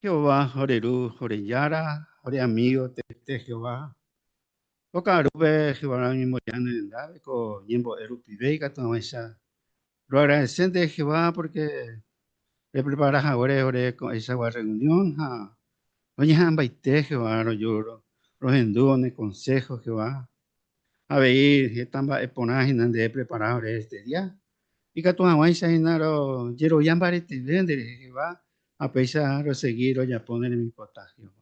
Jehová, ore Ru, ore Jára, ore amígo teete Jehová. Ko ka'arúpe Jehová roñemboja ne rendápe ko ñembo'e rupive ikatu hag̃uáicha roagradecénte Jehová pórke reprepara haguére ore ko'ẽichagua rreunión ha roñeha'ãmbaite Jehová roju rohendúvo ne konsého Jehová. Avei heta mba'e porã hína nde eprepara ore este día. Ikatu hag̃uáicha hína rojerovia mbareteve nderehe Jehová ha péicha rosegi rojapo ne rembipota Jehová.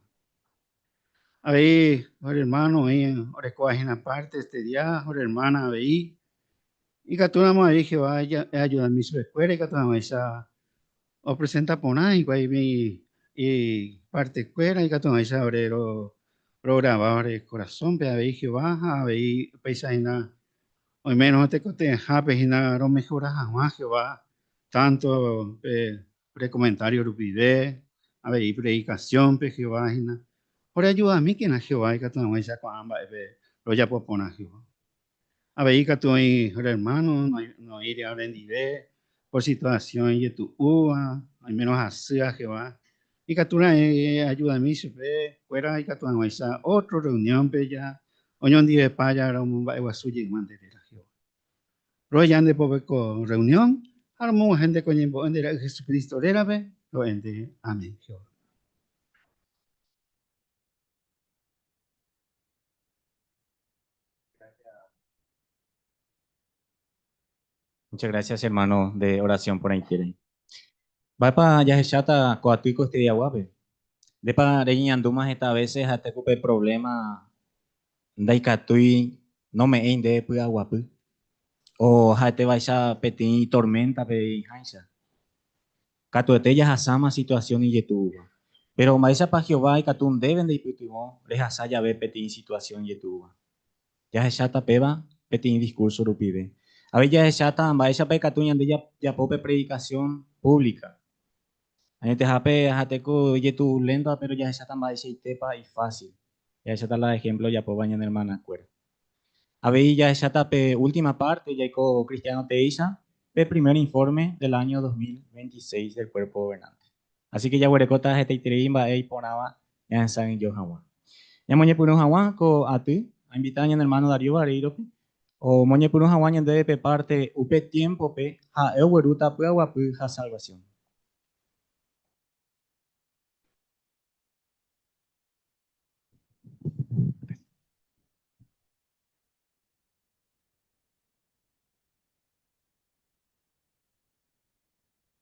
Avei ore ermáno oĩ orekóva hína párte este día, ore ermána avei. Ikatúramo avei Jehová eajudami chupekuéra ikatu hag̃uáicha opresenta porã hikuái umi ipartekuéra ikatu hag̃uáicha ore rograva ore korasõpe avei Jehová ha avei upéicha hína oimérõ tekotevẽhápe hína romehora hag̃ua Jehová tánto pe ore komentário rupive, avei predikasiónpe Jehová hína. Oreajudamíkena Jehová ikatu hag̃uáicha ko'ã mba'épe rojapo porã Jehová. Avei katu oĩ ore ermáno noĩri orendive por situasiõ ijetu'úva, oimérõ hasýva Jehová, ikatu raẽ eajudami chupe kuéra ikatu hag̃uáicha ótro rreuniónpe ja oñondivepa ja romomba'eguasu jeýma nde réra Jehová. Roheja nde pópe ko rreunión ha romog̃uahẽ nde ko ñembo'e nde Ra'y Jesucristo rérape, ro'e nde. Amén. Jehová. Muchas gracias, hermano, de oración porãitére. Mba'épa jahecháta ko aty ko este diaguápe? Ndépa reñeñandúma heta vése ha'ete ku pe provléma ndaikatúi nome'ẽi ndéve py'aguapy, o ha'etévaicha peteĩ torméntape reĩháicha. Katuete jahasáma situasión ijetu'úva. Péro mba'éichapa Jehová ikatu ndéve ndeipytyvõ rehasa jave peteĩ situasión ijetu'úva? Jahecháta péva peteĩ diskúrso rupive. Avei jahecháta mba'éichapa ikatu ñande jajapo pe predikasión púvlika. Añetehápe ha'ete ku ijetu'uléntava péro jahecháta mba'eichaitépa ifásil. Jahecháta la ehémplo ojapóva ñane ermanakuéra. Avei jahecháta pe última párte jaiko kristiáno teéicha pe primer infórme del áño 2026 del Cuerpo Gobernante. Así ke jaguerekóta hetaiterei mba'e iporãva ñahesa'ỹijo hag̃ua. Ñamoñepyrũ hag̃ua ko aty, ainvita ñane ermáno Darío Varéirope omoñepyrũ hag̃ua ñandéve pe párte upe tiémpope ha'e oguerúta py'aguapy ha salvasión.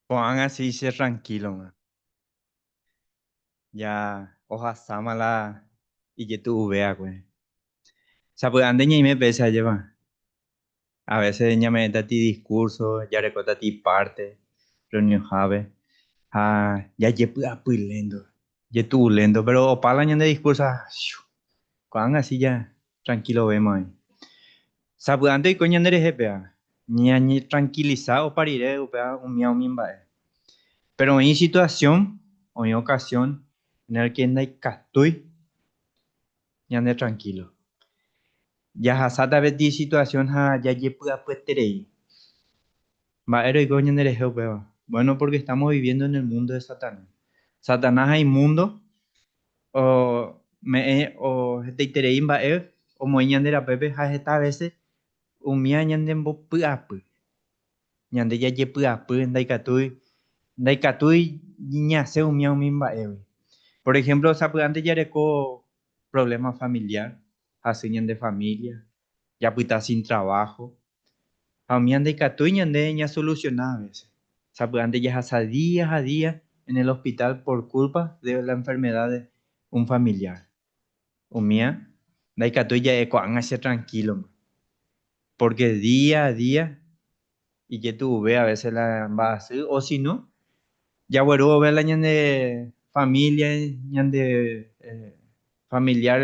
Ko'ág̃a si che trankíloma. Ja ohasáma la ijetu'uve'akue. Sapy'ánte ñaime péicha ajépa. A veces ñame'ẽta ti discurso, jarekóta ti parte reunionhápe ha jajepy'apy lento, jetu'u lento, pero opa la ñande discurso ha shu, ko'ág̃a si ja tranquilovéma oĩ. Sapy'ánte oiko ñanderehe péva, ñañetranquilisa opa rire upéva umíva umi mba'e. Pero oĩ situación, oĩ ocasión en el que ndaikatúi ñande tranquilo. Jahasáta peteĩ situación ha jajepy'apyeterei. Mba'ére oiko ñanderehe upéva? Bueno, porque estamos viviendo en el mundo de Satanás. Satanás ha imundo ome'ẽ hetaiterei mba'e omoĩ ñande rapépe ha heta vése umíva ñandembopy'apy. Ñande jajepy'apy ndaikatúi ndaikatúi ñasẽ umíva umi mba'égui. Por ejemplo, sapy'ánte jareko problema familiar, hasy ñande familia, japyta sin trabajo, ha umíva ndaikatúi ñande ñasoluciona a veces. Sapy'ánte jahasa día ha día en el hospital por culpa de la enfermedad de un familiar. Umíva ndaikatúi ja'e ko'ág̃a che tranquilo-ma. Porque día a día ijetu'uve a veces la mba'asy o si no, jagueru vove la ñande familia, ñande familiar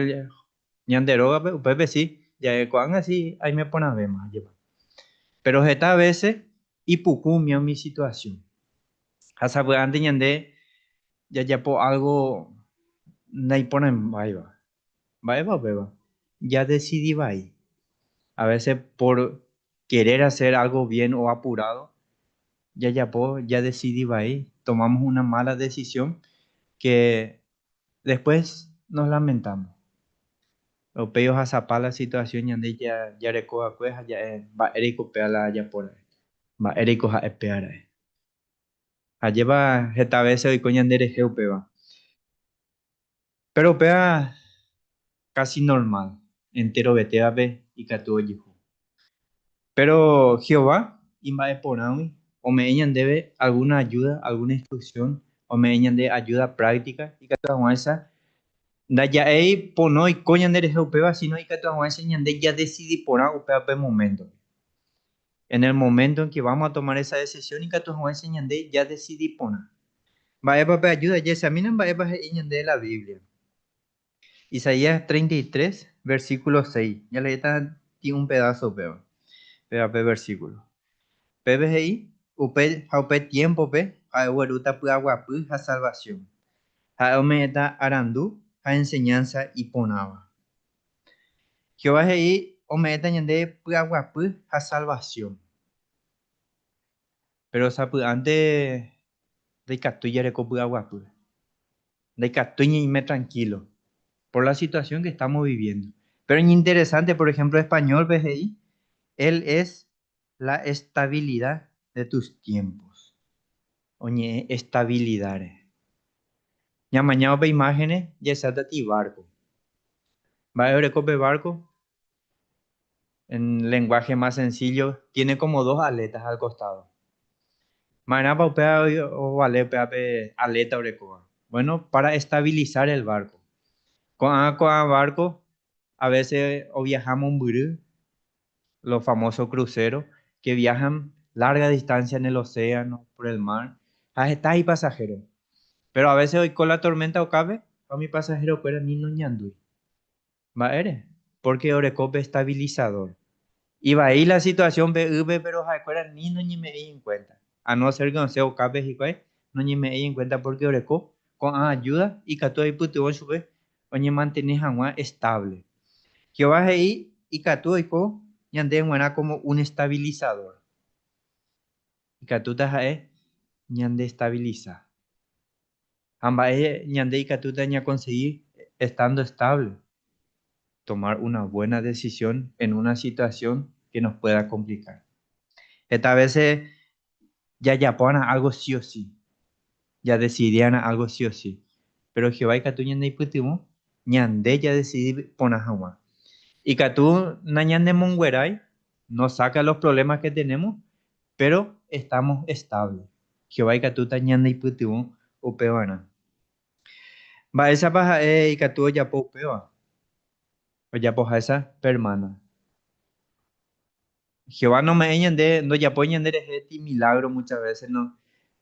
ñande rógape, upépe si ja'e ko'ág̃a si aime porãvéma ajépa. Pero heta vece ipuku umíva umi situación. Ha sapy'ánte ñande jajapo algo naiporãmbáiva. Mba'épa upéva? Jadesidi vai. A veces por querer hacer algo bien o apurado, jajapo, jadesidi vai, tomamos una mala decisión que después nos lamentamos. Upéi ohasapa la situación ñande jareko va'ekue ha ja'e mba'éreiko upéva la ajapo ra'e, mba'éreiko ha'e péva ra'e. Ajépa heta vése oiko ñanderehe upéva. Péro upéva kási normál, enterovetévape ikatu ojehu. Péro Jehová imba'eporãgui ome'ẽ ñandéve algúna ajúda, algúna instruksión, ome'ẽ ñande ajúda práktika ikatu hag̃uáicha ndaja'éi pono oiko ñanderehe upéva, síno ikatu hag̃uáicha ñande jadesidi porã upéva pe moméntope. En el momento en que vamos a tomar esa decisión ikatu hag̃uáicha ñande jadesidi porã. Mba'épa pe ajúda? Jahechamína mba'épa he'i ñande la Biblia. Isaías 33, versículo 6. Jaleéta ti un pedazo upéva, péva pe versículo. Pépe he'i, Upe ha upe tiémpope ha'e oguerúta py'aguapy ha salvasión. Ha'e ome'ẽta arandu ha enseñánsa iporãva. Jehová he'i ome'ẽta ñandéve py'aguapy ha salvasión. Péro sapy'ánte ndaikatúi jareko py'aguapy, ndaikatúi ñaime trankílo por la situasión ke estamos viviendo. Péro iñinteresánte, por ehémplo españólpe he'i, Él es la estabilidad de tus tiempos. Oñe'ẽ estabilidáre. Ñamañávo pe imágenes jahecháta ti várko. Mba'e oreko pe várko? En lenguaje más sencillo, tiene como dos aletas al costado. Ma'erãpa upéva ovale upéva pe aleta orekóva? Bueno, para estabilizar el barco. Ko'ã ko'ã barco a veces oviaha mombyry, los famosos cruceros que viajan larga distancia en el océano, por el mar, ha heta ipasajero. Pero a veces oiko la tormenta okápe ha umi pasajero-kuéra ni noñandúi. Mba'ére? Porque oreko pe estabilizador. Ivai la situación pe ýpe pero ha'ekuéra ni noñeme'ẽi en cuenta. A no ser que osẽ okápe hikuái, noñeme'ẽi en cuenta porque oreko ko'ã ayuda ikatu oipytyvõ chupe oñemantene hag̃ua estable. Jehová he'i ikatu oiko ñande g̃uarã como un estabilizador. Ikatúta ha'e ñandeestabilisa. Ha mba'e ñande ikatúta ñakonsegi estando estable? Tomar una buena decisión en una situación que nos pueda complicar. Heta vése jajapo'arã algo sí o sí, jadesidi'arã algo sí o sí, péro Jehová ikatu ñaneipytyvõ ñande jadesidi porã hag̃ua. Ikatu nañanemonguerái, no saca los problemas que tenemos, péro estamos estable. Jehová ikatúta ñaneipytyvõ upevarã. Mba'éichapa ha'e ikatu ojapo upéva? Ojapoháicha pe ermána. Jehová nome'ẽi ñande, ndojapói ñande rehe ti milagro muchas veces, no,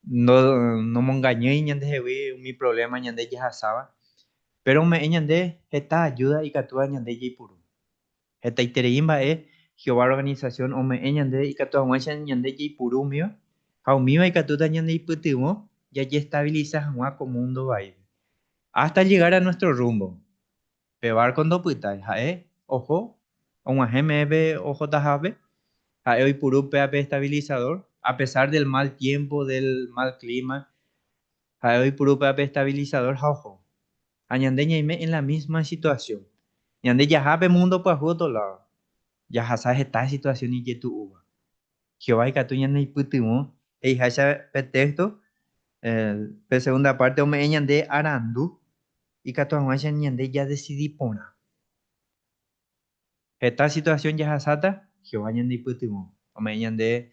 no, nomongañýi ñandehegui umi problema ñande jahasáva, pero ome'ẽ ñande heta ayuda ikatúva ñande jaipuru. Hetaiterei mba'e Jehová organización ome'ẽ ñande ikatu hag̃uáicha ñande jaipuru umíva, ha umíva ikatúta ñaneipytyvõ jajestabiliza hag̃ua ko mundo vaípe. Hasta llegar a nuestro rumbo. Pe várko ndopytái, ha'e oho og̃uahẽ meve pe ohotahápe, ha'e oipuru péva pe estabilizador, a pesar del mal tiempo, del mal clima, ha'e oipuru péva pe estabilizador ha oho. Ha ñande ñaime en la misma situación. Ñande jaha pe mundo pyahu otro lado, jahasa heta situación ijetu'úva. Jehová ikatu ñaneipytyvõ he'iháicha pe téxto, pe segunda párte ome'ẽ ñande arandu ikatu hag̃uáicha ñande jadesidi porã. Heta situasión jahasáta, Jehová ñaneipytyvõ. Ome'ẽ ñande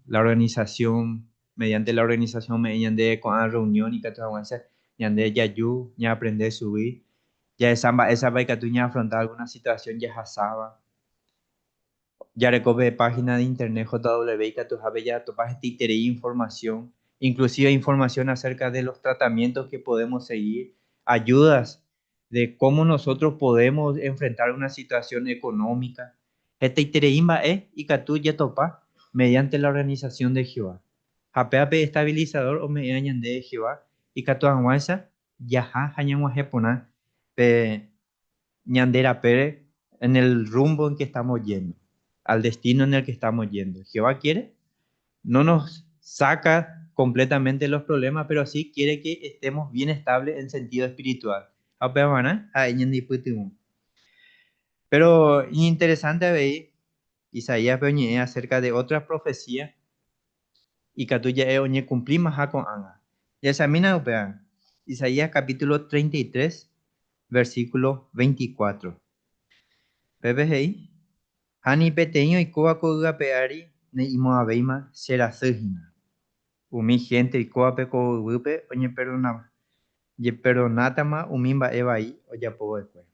la organisasión, mediante la organisasión ome'ẽ ñande ko'ã rreunión ikatu hag̃uáicha ñande jaju, ñaaprende chugui, jahecha mba'éichapa ikatu ñaafronta algúna situasión jahasáva. Jareko pe página de internet JW ikatuhápe jatopa hetaiterei información, inclusive información acerca de los tratamientos que podemos seguir, ayudas de cómo nosotros podemos enfrentar una situación económica. Hetaiterei mba'e ikatu jatopa mediante la organización de Jehová. Ha péva pe estabilizador ome'ẽva ñandéve Jehová ikatu hag̃uáicha jaha ha ñag̃uahẽ porã pe ñande rapére en el rumbo en que estamos yendo, al destino en el que estamos yendo. Jehová quiere, no nos saca completamente los problemas, pero sí quiere que estemos bien estables en sentido espiritual. Ha upevarã ha'e ñandeipytyvõ. Pero iñinteresante avei Isaíaspe oñe'ẽ acerca de otra profecía ikatu ja'e oñekumplímaha ko'ág̃a. Jahechamína upéva, Isaías capítulo 33, versículo 24. Pépe he'i, Ha ni peteĩ oikóva ko ygape ári ne'imo'ãvéima che rasy hína. Umi hénte oikóvape ko yvýpe oñeperdonátama umi mba'e vai ojapo va'ekue.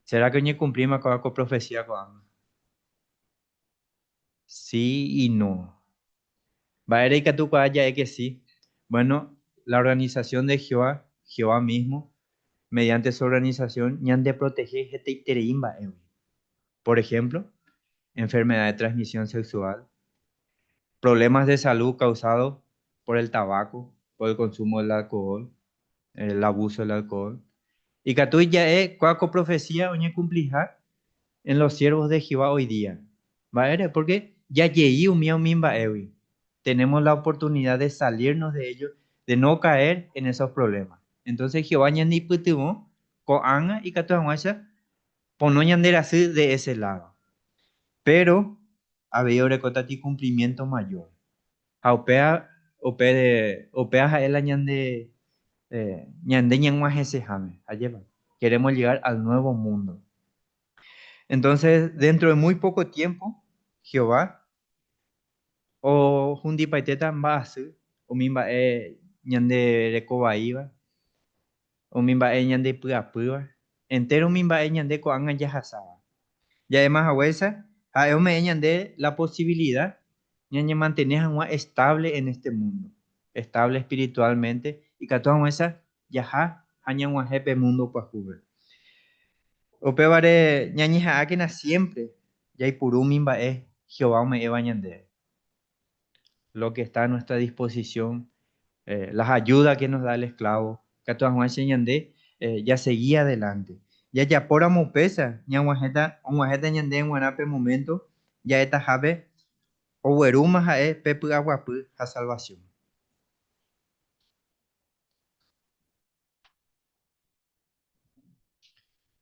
Sera ke oñekumplíma kóva ko profesía ko'ág̃a? Sí y no. Mba'ére ikatukuaa ja'e que sí? Bueno, la organización de Jehová, Jehová mismo, mediante su organización ñandeprotehe hetaiterei mba'égui. Por ejemplo, enfermedad de transmisión sexual, problemas de salud causados por el tabaco, por el consumo del alcohol, el abuso del alcohol. Ikatu ja'e kóa ko profecía oñekumpliha en los siervos de Jehová hoy día. Mba'ére? Porque jajei umíva umi mba'égui. Tenemos la oportunidad de salirnos de ellos, de no caer en esos problemas. Entonces Jehová ñaneipytyvõ ko'ág̃a ikatu hag̃uáicha pono ñanderasy de ese lado. Pero avei orekóta ti cumplimiento mayor. Ha upéva, upe, upéva ha'e la ñande, ñande ñag̃uahẽseháme. Ajépa? Queremos llegar al nuevo mundo. Entonces, dentro de muy poco tiempo, Jehová ohundipaitéta mba'asy umi mba'e ñande reko vaíva, umi mba'e ñandepy'apýva, entéro umi mba'e ñande ko'ág̃a jahasáva. Ja'éma haguéicha, ha'e ome'ẽ ñande la posibilida ñañemantene hag̃ua estable en este mundo, estable espiritualmente, ikatu hag̃uáicha jaha ha ñag̃uahẽ pe mundo pyahúpe. Upévare ñañeha'ãkena siempre jaipuru umi mba'e Jehová ome'ẽva ñandéve. Lo que está a nuestra disposición, las ayudas que nos da el esclavo, ikatu hag̃uáicha ñande jasegi adelante. Jajapóramo upéicha, ñag̃uahẽta, og̃uahẽta ñande g̃uarã pe momento ja'etahápe oguerúma ha'e pe py'aguapy ha salvación.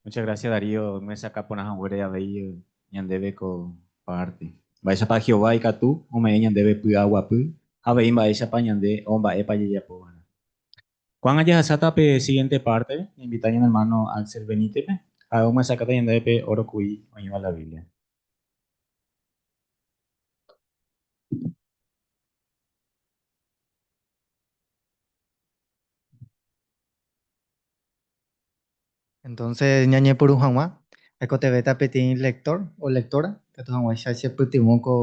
Muchas gracias Darío, myesakã porã haguére avei ñandéve ko parte. Mba'éichapa Jehová ikatu ome'ẽ ñandéve py'aguapy ha avei mba'éichapa ñande o mba'épa jajapo va'erã. Ko'ág̃a jahasáta pe siguiente parte, ñainvita ñane hermano Axel Benítez-pe, ha'e omyesakãta ñandéve pe óro ku'i oĩva la Biblia. Entonces, ñañepyrũ hag̃ua, aikotevẽta peteĩ lector o lectora katu hag̃uáicha chepytyvõ ko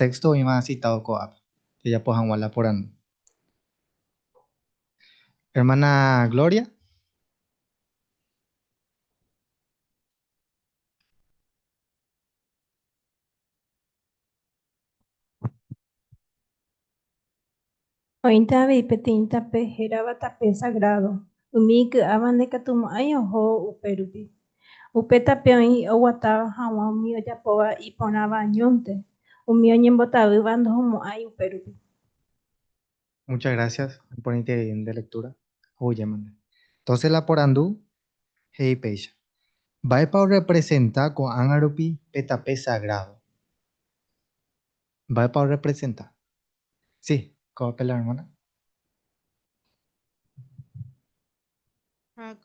texto oĩva citado ko'ápe, jajapo hag̃ua la porandu. Hermana Gloria. Oĩta avei peteĩ tape hérava tape sagrádo, umi iky'áva ndaikatumo'ãi oho upérupi. Upe tape oĩ oguatáva hag̃ua umi ojapóva iporãva añónte, umi oñembotavýva ndohomo'ãi upérupi. Muchas gracias iporãiterei nde lectura oguejémante. Entonces la porandu he'i péicha, Mba'épa orrepresenta ko'ág̃a rupi pe tape sagrado? Mba'épa orrepresenta? Sí, kóvape la hermana. Ha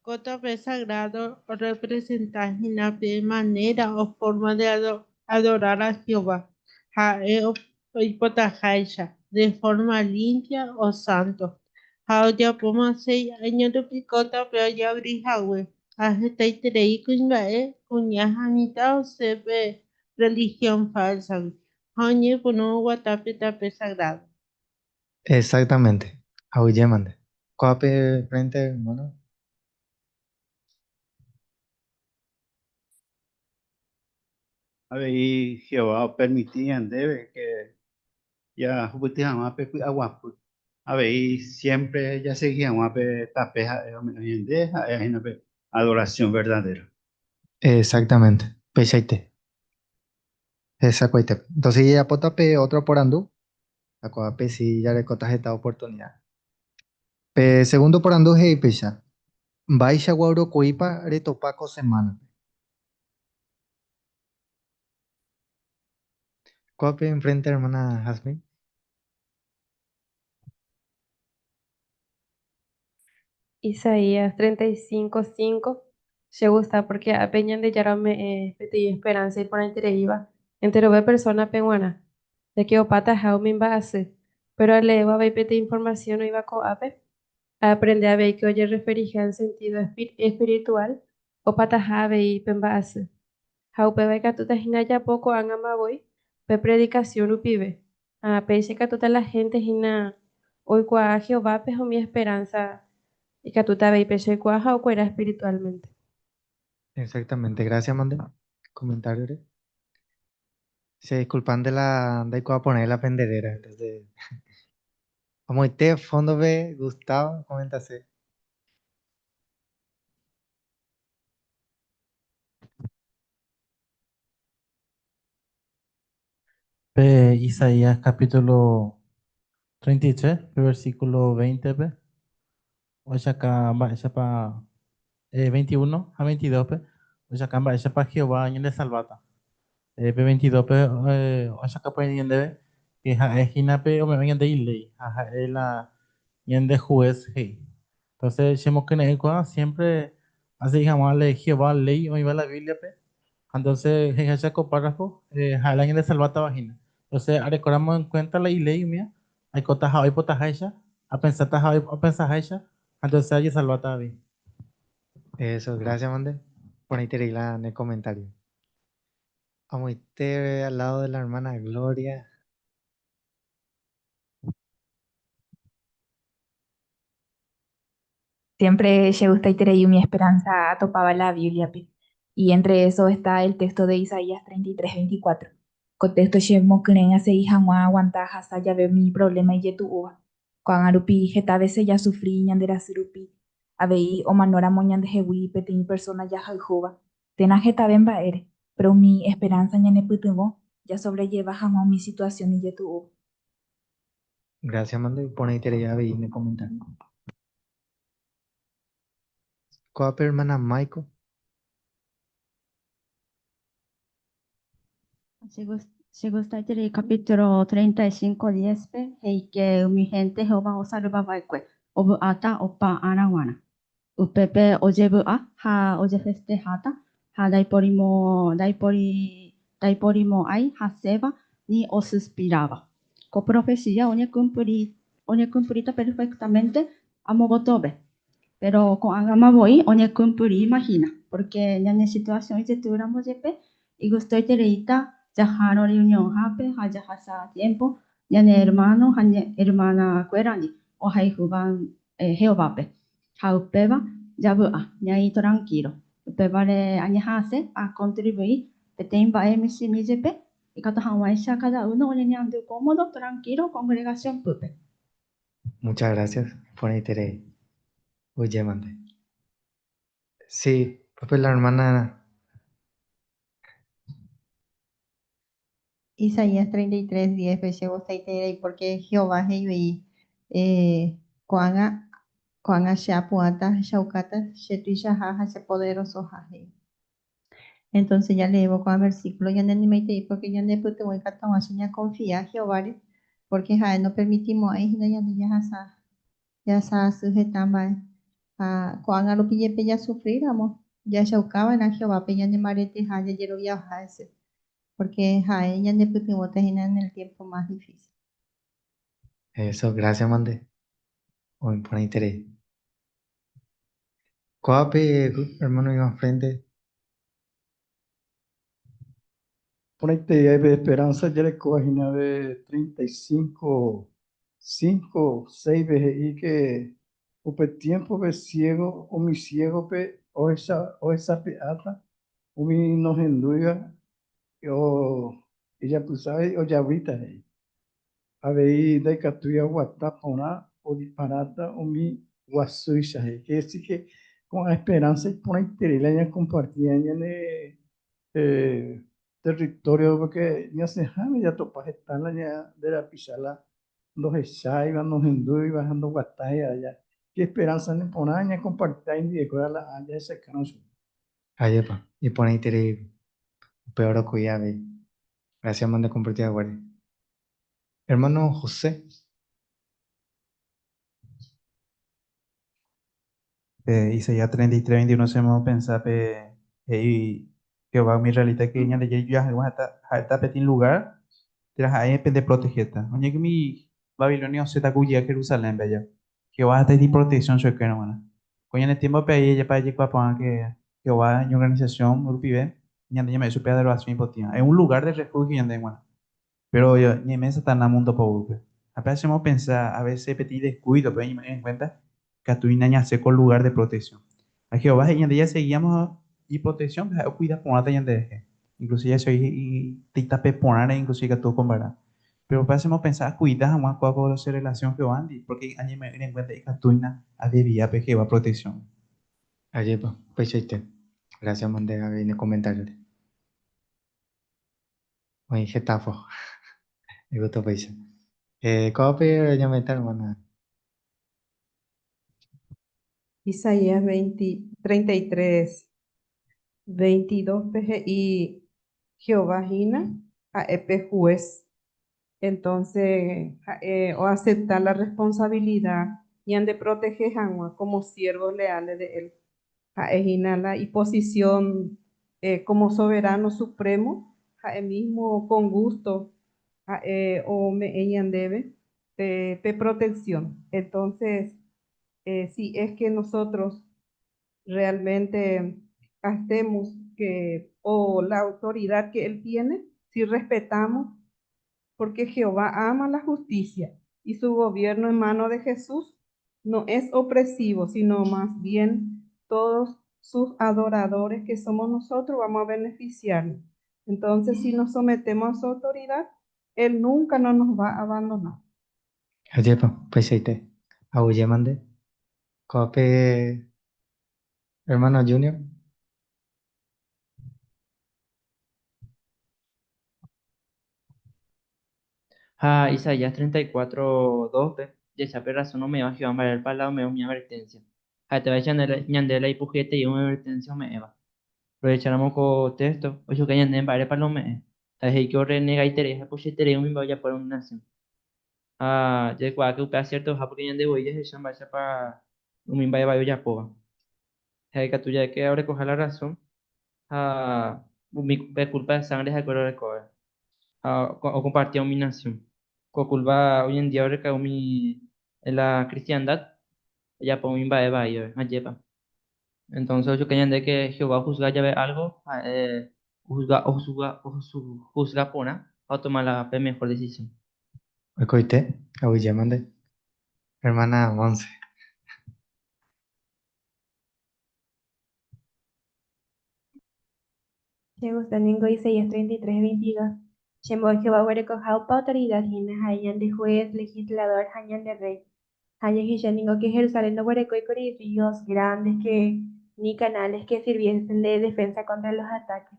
ko tape sagrado orrepresenta hína pe manera o forma de adorar a Jehová, ha'e oipotaháicha, de forma limpia o santo. Ha ojapóma seis áño rupi ko tape ojeavri hague, ha hetaiterei kuimba'e, kuña ha mitã osẽ pe religión falsa-gui ha oñepyrũ oguata pe tape sagrado. Exactamente, aguyjémante. Ko'ápe frente, hermano. Avei Jehová opermiti ñandéve ke jahupyty hag̃ua pe py'aguapy. Avei siémpre jasegi hag̃ua pe tape ha'e ome'ẽ ñande, ha'e hína pe adorasión verdadéra. Exactamente, peichaite. Hesakuaitépe. Entonces jajapóta pe otro porandu, ha ko'ápe si jarekóta heta oportunidad. Pe segundo porandu he'i péicha, Mba'eichagua orokuéipa retopa ko semánape? Ko'ápe enfrente hermana Jazmín. Isaías 35, 5, Che gusta pórke ápe Ñandejára ome'ẽ peteĩ esperánsa iporãitereíva enterove persónape g̃uarã, de ke opataha umi mba'asy. Péro aleévo avei peteĩ informasión oĩva ko'ápe, aaprende avei ke ojerreferiha en sentído espirituál opataha avei pe mba'asy. Ha upéva ikatúta hína ajapo ko'ág̃ama voi pe predikasión rupive. Ha péicha ikatúta la hénte hína oikuaa Jehovápe ha umi esperánsa ikatúta avei péicha oikuaa ha okuera espirituálmente. Exactamente, gracias mande comentario-re. Che disculpante la ndaikuaa porãi la pende réra, entonces amoite fondo-pe Gustavo comentase. Pe Isaías capítulo 33, pe versículo 20-pe, ohechauka mba'éichapa, 21 ha 22-pe, ohechauka mba'éichapa Jehová ñandesalváta. Pe 22-pe ohechauka porã ñandéve ke ha'e hína pe ome'ẽ ñande iléi ha ha'e la ñande juez he'i. Entonces chemokyre'ỹkuaa siempre asegi hag̃ua le Jehová léi oĩva la Biblia-pe. Ha entonces he'iháicha ko párrafo ha'e la ñandesalvátava hína. Entonces arekóramo en cuenta la iléi umíva, aikóta ha oipotaháicha. Apensáta ha opensaháicha ha entonces ajesalváta avei. Eso, gracias, mande. Porãiterei la ne comentario. Amoite al lado de la hermana Gloria. Siempre chegustaiterei umi esperanza atopáva la Biblia-pe, y entre eso está el texto de Isaías 33, 24. Ko texto chemokyre'ỹ asegi hag̃ua aaguanta ahasa jave umi problema ijetu'úva. Ko'ág̃a rupi heta vése jasufri ñanderasy rupi, avei omanóramo ñandehegui peteĩ persóna jahayhúva, térã hetave mba'ére, péro umi esperánsa ñanepytyvõ jasovrejeva hag̃ua umi situasión ijetu'úva. Gracias, mande. Iporãiterei avei ne comentario. Ko'ápe hermana Maiko. Chegustaiterei capítulo 35, 10-pe he'íke umi hénte Jehová osalva va'ekue ovy'áta opa ára g̃uarã. Upépe ojevy'a ha ojefesteháta ha ndaiporimo'ãi hasẽva ni osuspiráva. Ko profesía oñekumplíta perféktamente amo gotove. Péro ko'ág̃ama voi oñekumplíma hína, pórke ñane situasión ijetu'úramo jepe igustoitereíta jahárõ rreunionhápe ha jahasa tiémpo ñane ermáno ha ermanakuérandi ohayhúva Jehovápe. Ha upéva javy'a, ñaĩ trankílo. Upévare añeha'ãse akontrivui peteĩ mba'e michĩmi jepe ikatu hag̃uáicha káda uno oñeñandu kómodo trankílo kongregasión pýpe. Muchas gracias iporãiterei ojémante. Sí, pues la hermana. Isaías 33, 10-pe chegustaiterei pórke Jehová he'ivei, Ko'ág̃a, ko'ág̃a che apu'ãta ahechaukáta che tuichaha ha che poderosoha, he'i. Entonces jaleévo ko'ã versículo ñaneanimaiterei pórke ñanepytyvõ ikatu hag̃uáicha ñakonfia Jehováre, pórke ha'e nopermitimo'ãi hína ñande jahasa jahasa asy heta mba'e. Ha ko'ág̃a rupi jepe jasufríramo, jahechaukava'erã Jehovápe ñanembareteha jajeroviaha hese, pórke ha'e ñanepytyvõta hína en el tiempo más difícil. Eso, gracias mante. Oĩ porãiterei. Ko'ápe hermano Iván frente. Porãiterei pe esperanza jarekóva hína pe 35, 5, 6-pe he'i que upe tiempo-pe ciego umi ciego-pe ohesape'áta umi nohendúiva ijapysáva ojavýta he'i. Avei ndaikatúi aguata porã odiparáta umi guasúicha he'i. Quiere decir que ko'ã esperanza iporãiterei la ñakompartía ñane territorio porque ñasẽháme jatopa heta la ñande rapicha la ndohecháiva, nohendúiva ha ndoguatáiva aja. Che esperanza neporã ñakompartita hendivekuéra la jahechakárõ chupe. Ajépa, iporãiterei upe orokoi avei. Gracias mante compartir haguére. Hermano José. Pe Isaías 33, 21 chemopensa pe he'i Jehová umi israelita que Ñandejára ijojaha'ỹva ha'éta peteĩ lugar térã ha'e pende protegéta. Oñe'ẽ umi Babilonia osẽta ku jey Jerusalénpe aja. Jehová ha'éta peteĩ protección chupekuéra g̃uarã. Ko ñane tiémpope ahí ajépa jaikuaa porã que Jehová iñorganización rupive ñande ñame'ẽ chupe adoración ipotĩva. Es un lugar de refugio ñandéve g̃uarã. Péro ñaime Satanás múndo poguýpe. Ha péva chemopensa a vése peteĩ deskuídope oñeme'ẽ enkuénta ikatu hína ñasẽ ko lugár de proteksión. Ha Jehová he'i ñande jaseguíamo iproteksiónpe ha'e okuida porãta ñanderehe. Inklusive jache oĩ itape porãre inklusive ikatu okompara. Péro upéva chemopensa akuida hag̃ua kóva ko che rrelasión Jehovándi, pórke añeme'ẽre enkuénta ikatu hína adevia pe Jehová proteksióngui. Ajépa, upeichaite. Grásia mante avei ne komentáriore. Oĩ heta po. Igusto péicha. Eh, kóvape ñame'ẽta hermana. Isaías 20, 33, 22-pe he'i Jehová hína ha'e pe hués. Entonce ha'e oacepta la responsabilidad ñandeprotehe hag̃ua como siervos leales de él. Ha'e hína la iposición como soberano supremo, ha'e mismo con gusto ha'e ome'ẽ ñandéve. Pe, protección. Entonces, si es que nosotros realmente hacemos que, o la autoridad que él tiene, si respetamos, porque Jehová ama la justicia y su gobierno en mano de Jesús no es opresivo, sino más bien todos sus adoradores que somos nosotros vamos a beneficiarnos. Entonces, si nos sometemos a su autoridad, Él nunca no nos va a abandonar. Ajépa, upeichaite. Aguyje mante. Ko'ápe hermano Junior. Ha Isaías 34, 2-pe, jechápe razón ome'ẽva Jehová mba'érepa la ome'ẽ umi advertencia. Ha'etévaicha ñande la ipuhyeterei umi advertencia ome'ẽva. Rohecháramo ko téxto, oichuka ñandéve mba'érepa la ome'ẽ. Ha'e he'i ke orrenegaiterei ha ipochyeterei umi mba'e ojapóre umi nasión. Ha jaikuaáke upe aciertoha pórke ñande voi jahecha mba'éichapa umi mba'e vai ojapóva. Ha ikatu ja'eke orekoha la razón ha umi pe culpa de sangre ha'ekuéra orekóva ha okompartía umi nasión. Ko culpa hoy en día oreka umi la cristiandad ojapo umi mba'e vai, ajépa. Entonces ojuka ñande que Jehová ojuzga jave algo, ha'e ojuzga, ojuzga, ojuzga porã ha otoma la pe mejor decisión. Oikoite, aguyjéma nde, hermana Monse. Che gusta ningo Isaías 33, 22. Che mbo'e Jehová oguerekoha opa autoridad hína, ha'e ñande juez, legislador ha ñande rey. Ha jahecha ningo que Jerusalén ndoguerekói kuri ríos grandes que ni canales que sirviesen de defensa contra los ataques.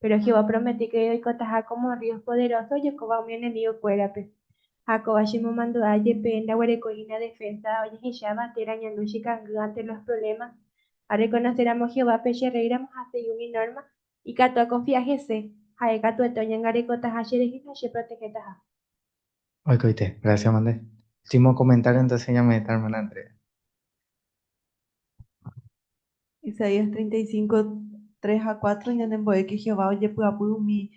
Pero Jehová opromete que oikotaha como ríos poderosos ojokóva umi enemigo kuérape. Ha kóva chemomandu'a jepe ndaguerekói hína defensa ojehecháva térã ñandu chekangy ante los problemas. Arrekonoceramo Jehovápe che rréiramo ha asegi umi norma, ikatu akonfia hese, ha'e katuete oñangarekotaha cherehe ha cheprotehetaha. Oikoite, gracias mande. Último comentario entonces ñame'ẽta hermana Andrea. Isaías 35, 3 ha 4 ñanembo'e ke Jehová ojepy'apy umi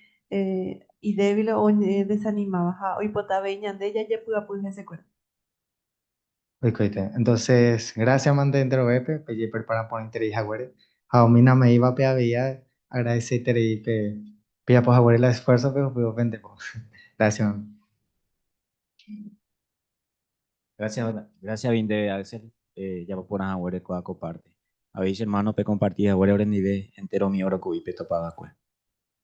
idévil oñedesanimáva ha oipota avei ñande jajepy'apy hesekuéra. Oikoite. Entonces, gracias mante enterovépe, pejeprepara porãiterei haguére. Ha umi name'ẽivape avei agradeceiterei pe pejapo haguére la esfuerzo pe upévo pendepo. Gracias mante. Gracias, gracias avei ndéve Axel, japo porã haguére kóa ko parte. Avei che hermano pe comparti haguére orendive entero umi oro ku'i petopa va'ekue.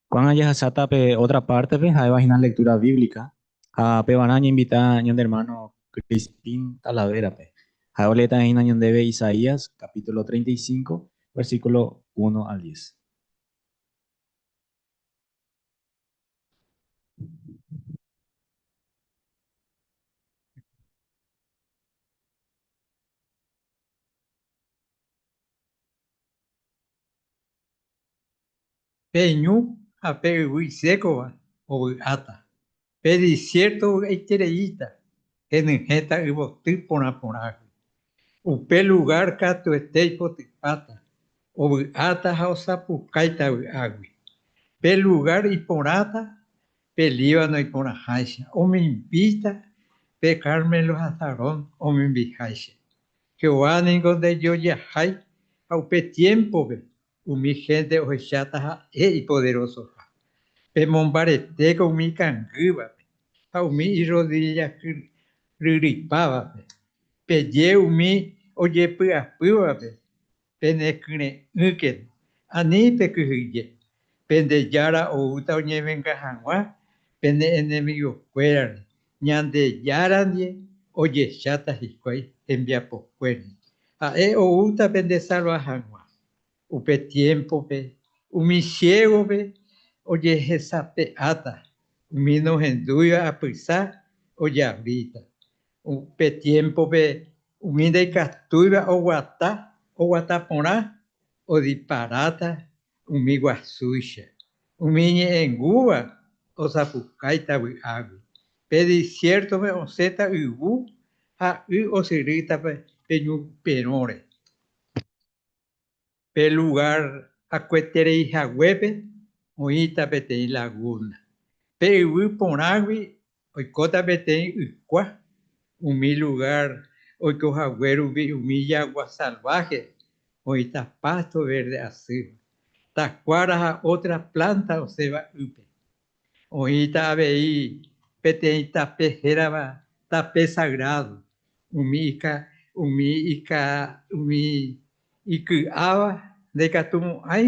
Ko'ág̃a jahasáta pe ótra pártepe, ha'éva hína lectura bíblica, ha pevarã añeinvita ñande ermáno Crispín Talavérape. Ha'e oleéta hína ñandéve Isaías capítulo 35, versículo 1 al 10. Pe ñu ha pe yvy isékova ovy'áta, pe disiérto ovy'aitereíta, henyhẽta yvoty porã porãgui. Upe lugár katuete ipotypáta, ovy'áta ha osapukáita vy'águi. Pe lugár iporãta, pe Líbano iporãháicha, omimbíta pe Carmelo ha Sarón omimbiháicha. Jehová ningo ndejojahái ha upe tiémpope Umi hénte ohecháta ha'e ipoderosoha. Pemombaretéko umi ikangývape ha umi irrodilla ryryipávape. Peje umi ojepy'apývape penekyre'ỹkena, ani pekyhyje. Pende Jára oúta oñevenga hag̃ua pene enemigokuérare, Ñandejára ndive ojecháta hikuái hembiapokuére. Ha'e oúta pendesalva hag̃ua. Upe tiémpope umi siégope ojehesape'áta, umi nohendúiva apysa ojavíta. Upe tiémpope umi ndaikatúiva oguata, oguata porã, odiparáta umi guasúicha. Umi iñe'ẽngúva osapukáita vy'águi. Pe disiértope osẽta yvu ha y osyrýta pe ñu perõre. Pe lugár hakueterei haguépe oĩta peteĩ lagúna. Pe yvy porãgui oikóta peteĩ ykua. Umi lugár oiko hague rupi umi jagua salváhe oĩta pásto vérde asýva, takuára ha ótra plánta osẽva ýpe. Oĩta avei peteĩ tape hérava tape sagrádo, umi ika umi ika umi iky'áva ndaikatumo'ãi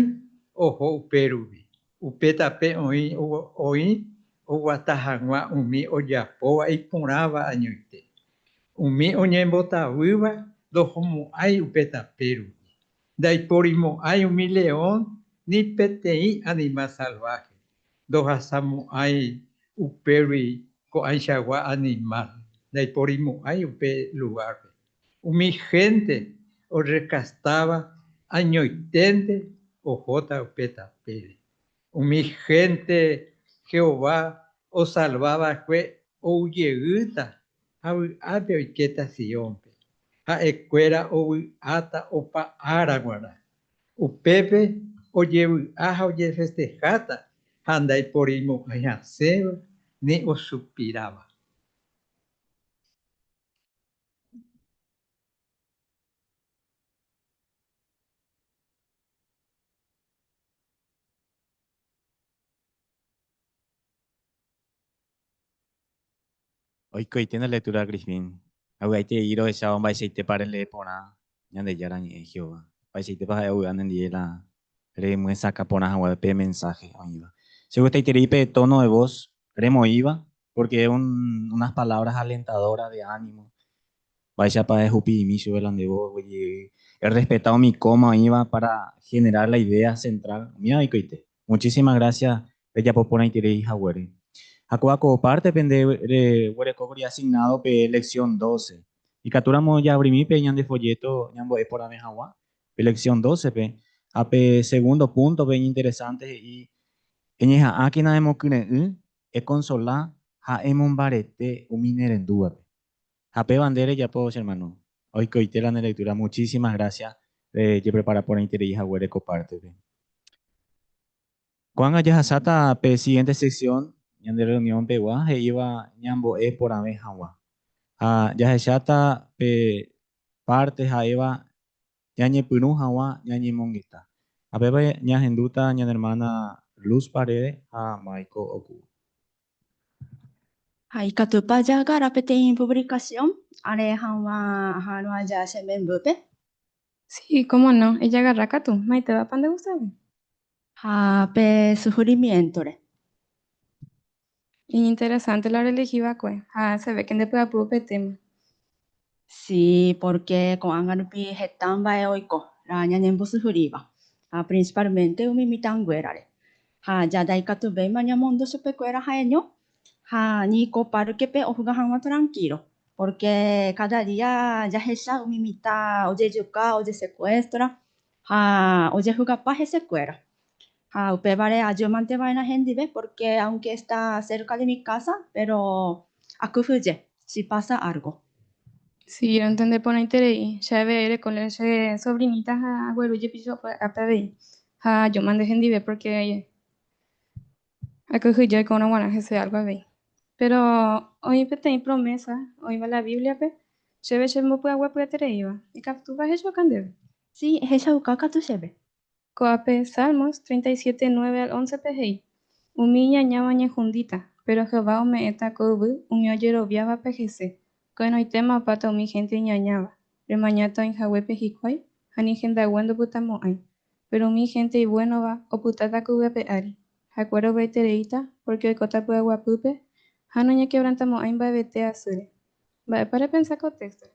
oho upérupi. Upe tape oĩ oĩ oguata hag̃ua umi ojapóva iporãva añoite. Umi oñembotavýva ndohomo'ãi upe tape rupi. Ndaiporimo'ãi umi león ni peteĩ animál salváhe, ndohasamo'ãi upégui ko'ãichagua animál, ndaiporimo'ãi upe lugárpe. Umi hénte orrekastáva añoiténte ohóta upe tapére. Umi hénte Jehová osalva va'ekue ou jeýta ha vy'ápe oikéta Siónpe. Ha'ekuéra ovy'áta opa ára g̃uarã. Upépe ojevy'a ha ojefesteháta ha ndaiporimo'ãi hasẽva ni osuspiráva. Oikoite nde lectura, Crispín. Avy'aiterei rohechávo mba'eichaitépa relee porã Ñandejára Ñe'ẽ Jehová. Mba'eichaitépa ha'e ovy'a nendive la remyesakã porã hag̃ua pe mensaje oĩva. Chegustaiterei pe tono de voz remoĩva, porque es unas palabras alentadoras de ánimo. Mba'éichapa ehupi'imi chupe la nde voz, oguejy errespeta umi coma oĩva para generar la idea central. Umíva oikoite. Muchísimas gracias rejapo porãiterei haguére. Ha kóva ko parte pende reguerekókuri asignado pe lección 12. Ikatúramo jaabrimi pe ñande folleto ñambo'e porãve hag̃ua pe lección 12-pe, ha pe segundo punto-pe iñinteresante he'i, Eñeha'ãkena emokyre'ỹ, ekonsola ha emombarete umi nerendúvape. Ha péva nde rejapo, che hermano. Oikoite la nde lectura. Muchísimas gracias rejeprepara porãiterei haguére ko parte-pe. Ko'ág̃a jahasáta pe siguiente sección ñande reunión pegua he'íva ñambo'e porãve hag̃ua. Ha jahecháta pe parte ha'éva ñañepyrũ hag̃ua ñañemongeta. Ha péva ñahendúta ñane hermana Luz Paredes ha Michael Okubo. Ha ikatúpa jagara peteĩ puvlikasión are hag̃ua aha'arõ aja che membýpe? Sí, cómo no, ejagarra katu, maitévapa ndegustave? Ha pe sufrimiéntore. Iñinteresánte la relehi va'ekue, ha se ve ke ndepy'apy upe téma. Sí, pórke ko'ág̃a rupi heta mba'e oiko la ñanembosyhyrýva, ha prinsipálmente umi mitãnguérare. Ha jadaikatuvéima ñamondo chupekuéra ha'eño ha ni ko párkepe ohuga hag̃ua trankílo, pórke káda día jahecha umi mitã ojejuka, ojesekuestra ha ojehugapa hesekuéra. Ha upévare ajúmante va'erã hendive pórke aunke está cerca de mi casa, péro akyhyje si pasa álgo. Si, rontende porãiterei. Che avei areko la che sobrinita ha agueru jepi chupe ápe avei. Ha ajúmante hendive pórke akyhyje oikórõ g̃uarã hese álgo avei. Péro oĩ peteĩ promésa oĩva la Bíbliape chéve chembopy'aguapyetereíva. Ikatúpa ahechauka ndéve? Si, ehechauka katu chéve. Ko'ápe Salmos 37, 9 al 11-pe he'i, Umi iñañáva oñehundíta, péro Jehová ome'ẽta ko yvy umi ojeroviávape hese. Ko'ẽrõitéma opáta umi hénte iñañáva, remañáta oĩ haguépe hikuái ha ni hendague ndopytamo'ãi. Péro umi hénte ivuénova opytáta ko yvy ape ári. Ha'ekuéra ovy'aitereíta pórke oikóta py'aguapýpe ha noñekevrantamo'ãi mba'evete asýre. Mba'épa repensa ko téxtore?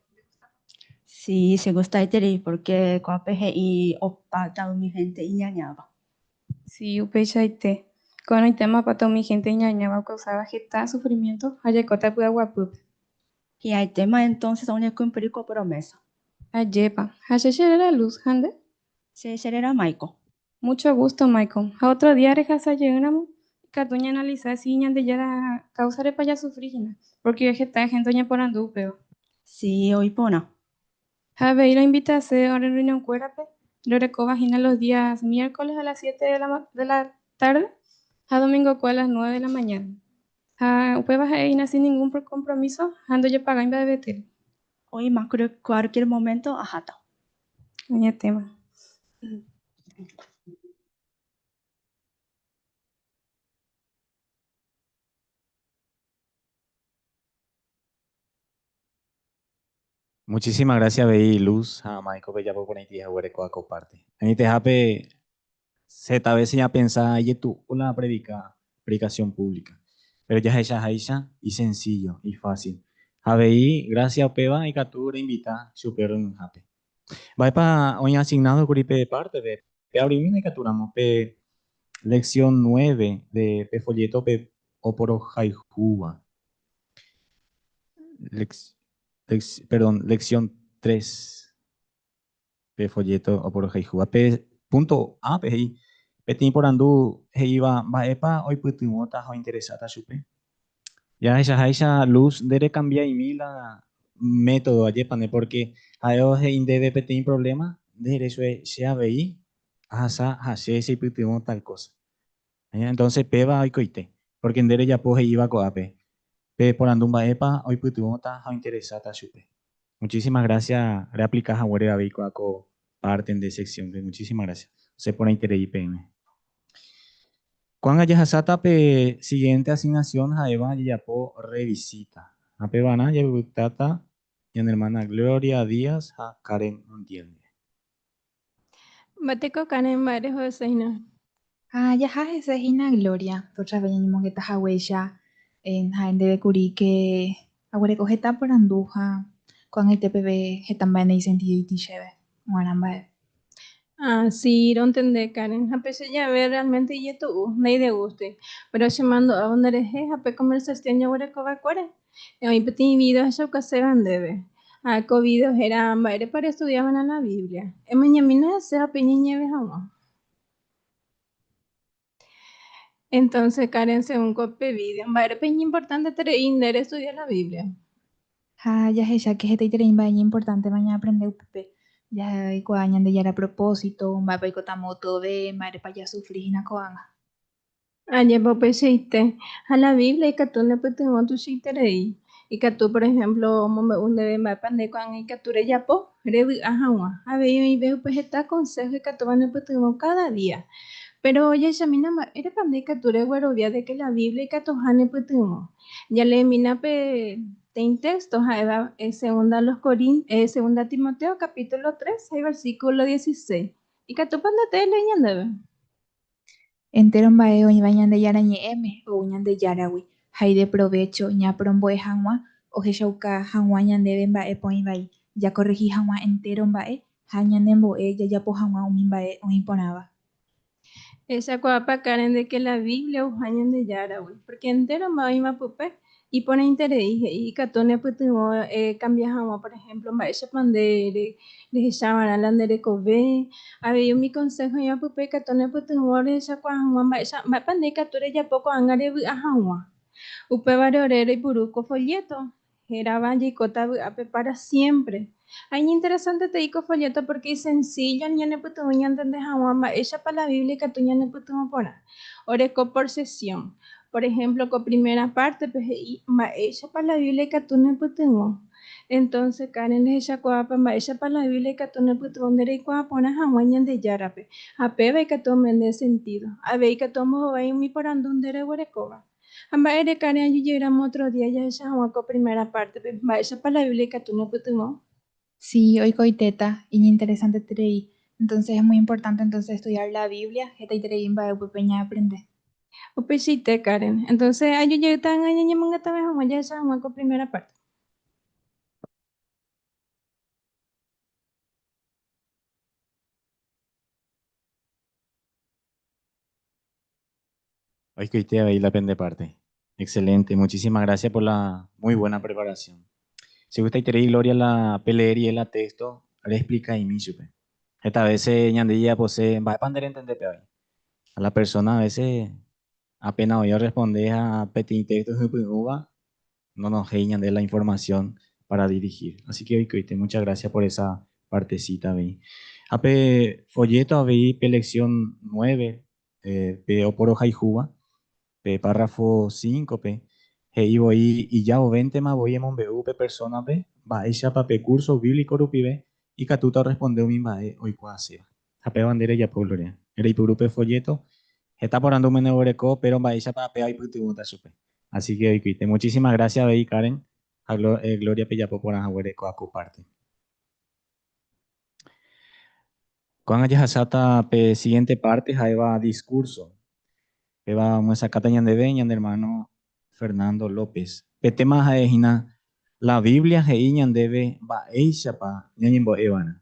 Si, chegustaiterei pórke ko'ápe he'i opáta umi hénte iñañáva. Si, upeichaite. Ko'ẽrõitéma opáta umi hénte iñañáva okausáva heta sufrimiénto ha jaikóta py'aguapýpe. Hi'ãitéma entónses oñekumpli ko promésa. Ajépa. Ha che cheréra Luz, ha nde? Che cheréra Maiko. Mucho gusto, Maiko. Ha ótro día rehasa jeýramo, ikatu ñaanalisa si Ñandejára káusarepa jasufri hína, pórke heta hénte oñeporandu upéva. Si, oĩ porã. Ha avei roinvitase ore rreunionkuérape, rorekóva hína los días miércoles a las siete de la tarde ha domingokue a las nueve de la mañana. Ha upéva ha'ehína sin ningún compromiso ha ndojepagái mba'evete. Oĩma cualquier momento aháta. Añetéma. Muchísimas gracias avei Luz ha Michael pejapo porãiti haguére kóa ko parte. Añetehápe heta vése ñapensa ijetu'u la predica, predicación pública. Pero jahechaháicha isencillo, ifácil. Ha avei gracias upéva ikatu reinvita chupe reunionhápe. Mba'épa oĩ asignado kuri pe parte-pe? Pe abrimína ikatúramo pe lección 9 de pe folleto pe oporohayhúva. Perdón, lección 3 pe folleto oporohayhúva. Pe punto A-pe he'i, peteĩ porandu he'íva mba'épa oipytyvõta ha ointeresáta chupe. Jahechaháicha Luz nde rekambia'imi la método ajépane pórke ha'e he'i ndéve peteĩ provléma, nde ere chupe che avei ahasa ha che cheipytyvõ tal kósa. Entonces péva oikoite, pórke nde rejapo he'íva ko'ápe, pe porandu mba'épa oipytyvõta ha ointeresáta chupe. Muchísimas gracias reaplika haguére avei ko'a ko parte nde sección-pe. Muchísimas gracias. Osẽ porãiterei peẽme. Ko'ág̃a jahasáta pe siguiente asignación ha'éva jajapo revisita. Ha pevarã javyvytáta ñane hermana Gloria Díaz ha Karen Montiel ndive. Mba'éiko Karen mba'e reho hese hína? Ha jaha hese hína Gloria, otra vez ñañemongeta haguéicha ha'e ndéve kuri ke aguereko heta porandu ha ko'ag̃aite peve heta mba'e ndeisentidoiti chéve g̃uarã mba'e. Ah, si, rontende Karen, ha péicha jave realmente ijetu'u, ndaidegústoi. Péro chemandu'ávo nderehe ha pe conversación jaguereko va'ekuére, Oĩ peteĩ vídeo ahechaukaséva ndéve. Ha ko vídeo héra Mba'érepa restudia va'erã la Biblia? Emañamína hese ha peñeñe'ẽve hag̃ua. Entonces, Karen, según ko pe vídeo, mba'érepa iñimportanteterei nde restudia la Biblia? Ha jahecha ke hetaiterei mba'e iñimportánteva ñaaprende upépe. Jaikuaa Ñandejára propósito, mba'épa oikota mboyve, mba'érepa jasufri hína ko'ág̃a. Ajépa upeichaite. Ha la Biblia ikatu nepytyvõ tuichaiterei. Ikatu, por ehémplo, omombe'u ndéve mba'épa nde ko'ág̃a ikatu rejapo revy'a hag̃ua. Avei oĩve upe heta konsého ikatúva nepytyvõ káda día. Péro jahechamína mba'érepa nde ikatu reguerovia de ke la Biblia ikatuha nepytyvõ. Jaleemína pe teĩ téxto ha'éva segunda los Corin, segunda Timoteo capítulo tres ha iversículo dieciséis. Ikatúpa ndete elee ñandéve? Entéro mba'e oĩva Ñandejára Ñe'ẽme ou Ñandejáragui, ha ideprovécho ñaporombo'e hag̃ua, ohechauka hag̃ua ñandéve mba'épa oĩ vai, jakorrehi hag̃ua entéro mba'e ha ñanembo'e jajapo hag̃ua umi mba'e oĩ porãva. Ehechakuaápa Karen de ke la Biblia ouha Ñandejáragui, pórke entéro mba'e oĩva pype Iporãiterei he'i ikatu nepytyvõ ekambia hag̃ua, por ehémplo, mba'éichapa nde rehecha va'erã la nde rekove. Avei umi konsého oĩva pype ikatu nepytyvõ rehechakuaa hag̃ua mba'éicha, mba'épa nde ikatu rejapo ko'ág̃a revy'a hag̃ua. Upévare ore roipuru ko folléto hérava Jaikóta vy'ápe pára siémpre. Ha iñinteresantetei ko folléto pórke isensíllo ñanepytyvõ ñantende hag̃ua mba'éichapa la Biblia ikatu ñanepytyvõ porã. Oreko por sesión. Por ehémplo, ko primera pártepe he'i mba'éichapa la Biblia ikatu nepytyvõ. Entónse, Karen rehechakuaápa mba'éichapa la Biblia ikatu nepytyvõ nde reikuaa porã hag̃ua Ñandejárape, ha péva ikatu omende sentído. Avei ikatu ombohovái umi porandu nde reguerekóva. Ha mba'ére Karen ajujeýramo ótro día jahecha hag̃ua ko primera pártepe mba'éichapa la Biblia ikatu nepytyvõ? Sí, oikoitéta, iñinteresanteterei. Entonces es muy importante entonces estudiar la Biblia, hetaiterei mba'e upépe ñaaprende. Upeichaite, Karen. Entonces ajujeýta ág̃a ñañemongetave hag̃ua jahecha hag̃ua ko primera párte. Oikoite avei la pende parte. Excelente, muchísimas gracias por la muy buena preparación. Che gustaiterei Gloria la pe leer rire la texto reexplica'imi chupe. Heta vece ñande jajapose mba'épa nde rentende pe avei. Ha la persona a veces apenas oĩ orresponde ha peteĩ texto hypy'ũva nonohéi ñande la información para dirigir. Así que oikoite, muchas gracias por esa partecita avei. Ha pe folleto avei pe lección 9 pe oporohayhúva, pe párrafo 5-pe, He'i voi ija vovéntema voi emombe'u pe persónape mba'éichapa pe kúrso bíblico rupive ikatúta orresponde umi mba'e oikuaaséva. Ha péva nde rejapo, Gloria. Reipuru pe folléto, heta porandu omeneguereko, péro mba'éichapa péva oipytyvõta chupe. Así que oikuiite. Muchísimas gracias avei Karen ha Gloria pejapo porã haguére ko aku párte. Ko'ág̃a jahasáta pe siguiente parte ha'éva discurso. Péva omyesakãta ñandéve ñande hermano Fernando López. Pe tema ha'e hína La Biblia he'i ñandéve mba'éichapa ñañembo'eva'erã.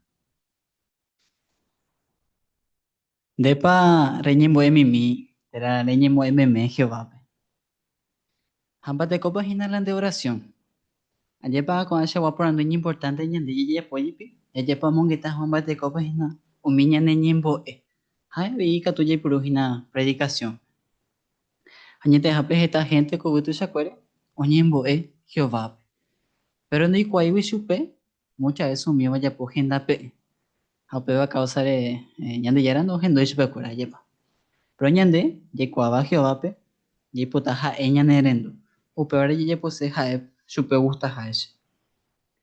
Ndépa reñembo'e mimi térã reñembo'e meme Jehovápe? Ha mbatekópa hína la nde orasión? Ajépa ko'ãichagua porandu iñimportánte ñande jajapo jepi? Jajepy'amongeta hag̃ua mbatekópa hína umi ñane ñembo'e. Ha avei ikatu jaipuru hína predikasiónpe. Añetehápe heta hénte ko yvy tuichakuére oñembo'e Jehovápe. Péro ndoikuaáigui chupe, Muchas veces umíva ojapo hendape'ỹ, ha upéva káusare Ñandejára ndohendúi chupekuéra, ajépa. Péro ñande jaikuaáva Jehovápe, jaipota ha'e ñanerendu, upévare jajapose ha'e chupe ogustaháicha.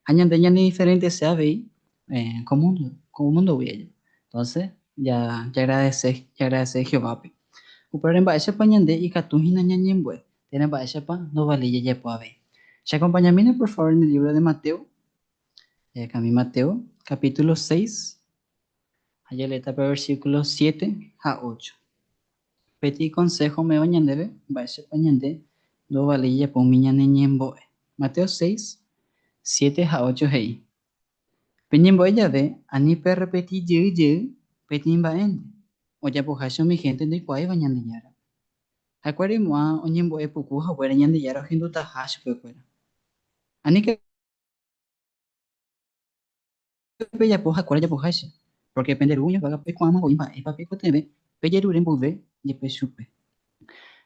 Ha ñande ñanediferentese avei ko múndo, ko múndogui ajépa. Entonces, jaagradese, jaagradese Jehovápe. Upévare mba'éichapa ñande ikatu hína ñañembo'e, térã mba'éichapa ndovaléi jajapo avei. Che acompañamína por favor en el libro de Mateo, Jahekami Mateo capítulo 6 ha jaleéta pe versículo 7 ha 8. Peteĩ consejo ome'ẽva ñandéve mba'éichapa ñande ndovaléi jajapo umi ñane ñembo'e. Mateo 6, 7 ha 8 he'i, Peñembo'e jave ani perrepeti jey jey peteĩ mba'énte, ojapoháicha umi hénte ndoikuaáiva Ñandejárape. Ha'ekuéra oimo'ã oñembo'e puku haguére Ñandejára ohendutaha chupekuéra. Aníke pejapo ha'ekuéra ojapoháicha, pórke pende Ru oñovága peikuaáma voi mba'épa peikotevẽ pejerure mboyve jepe chupe.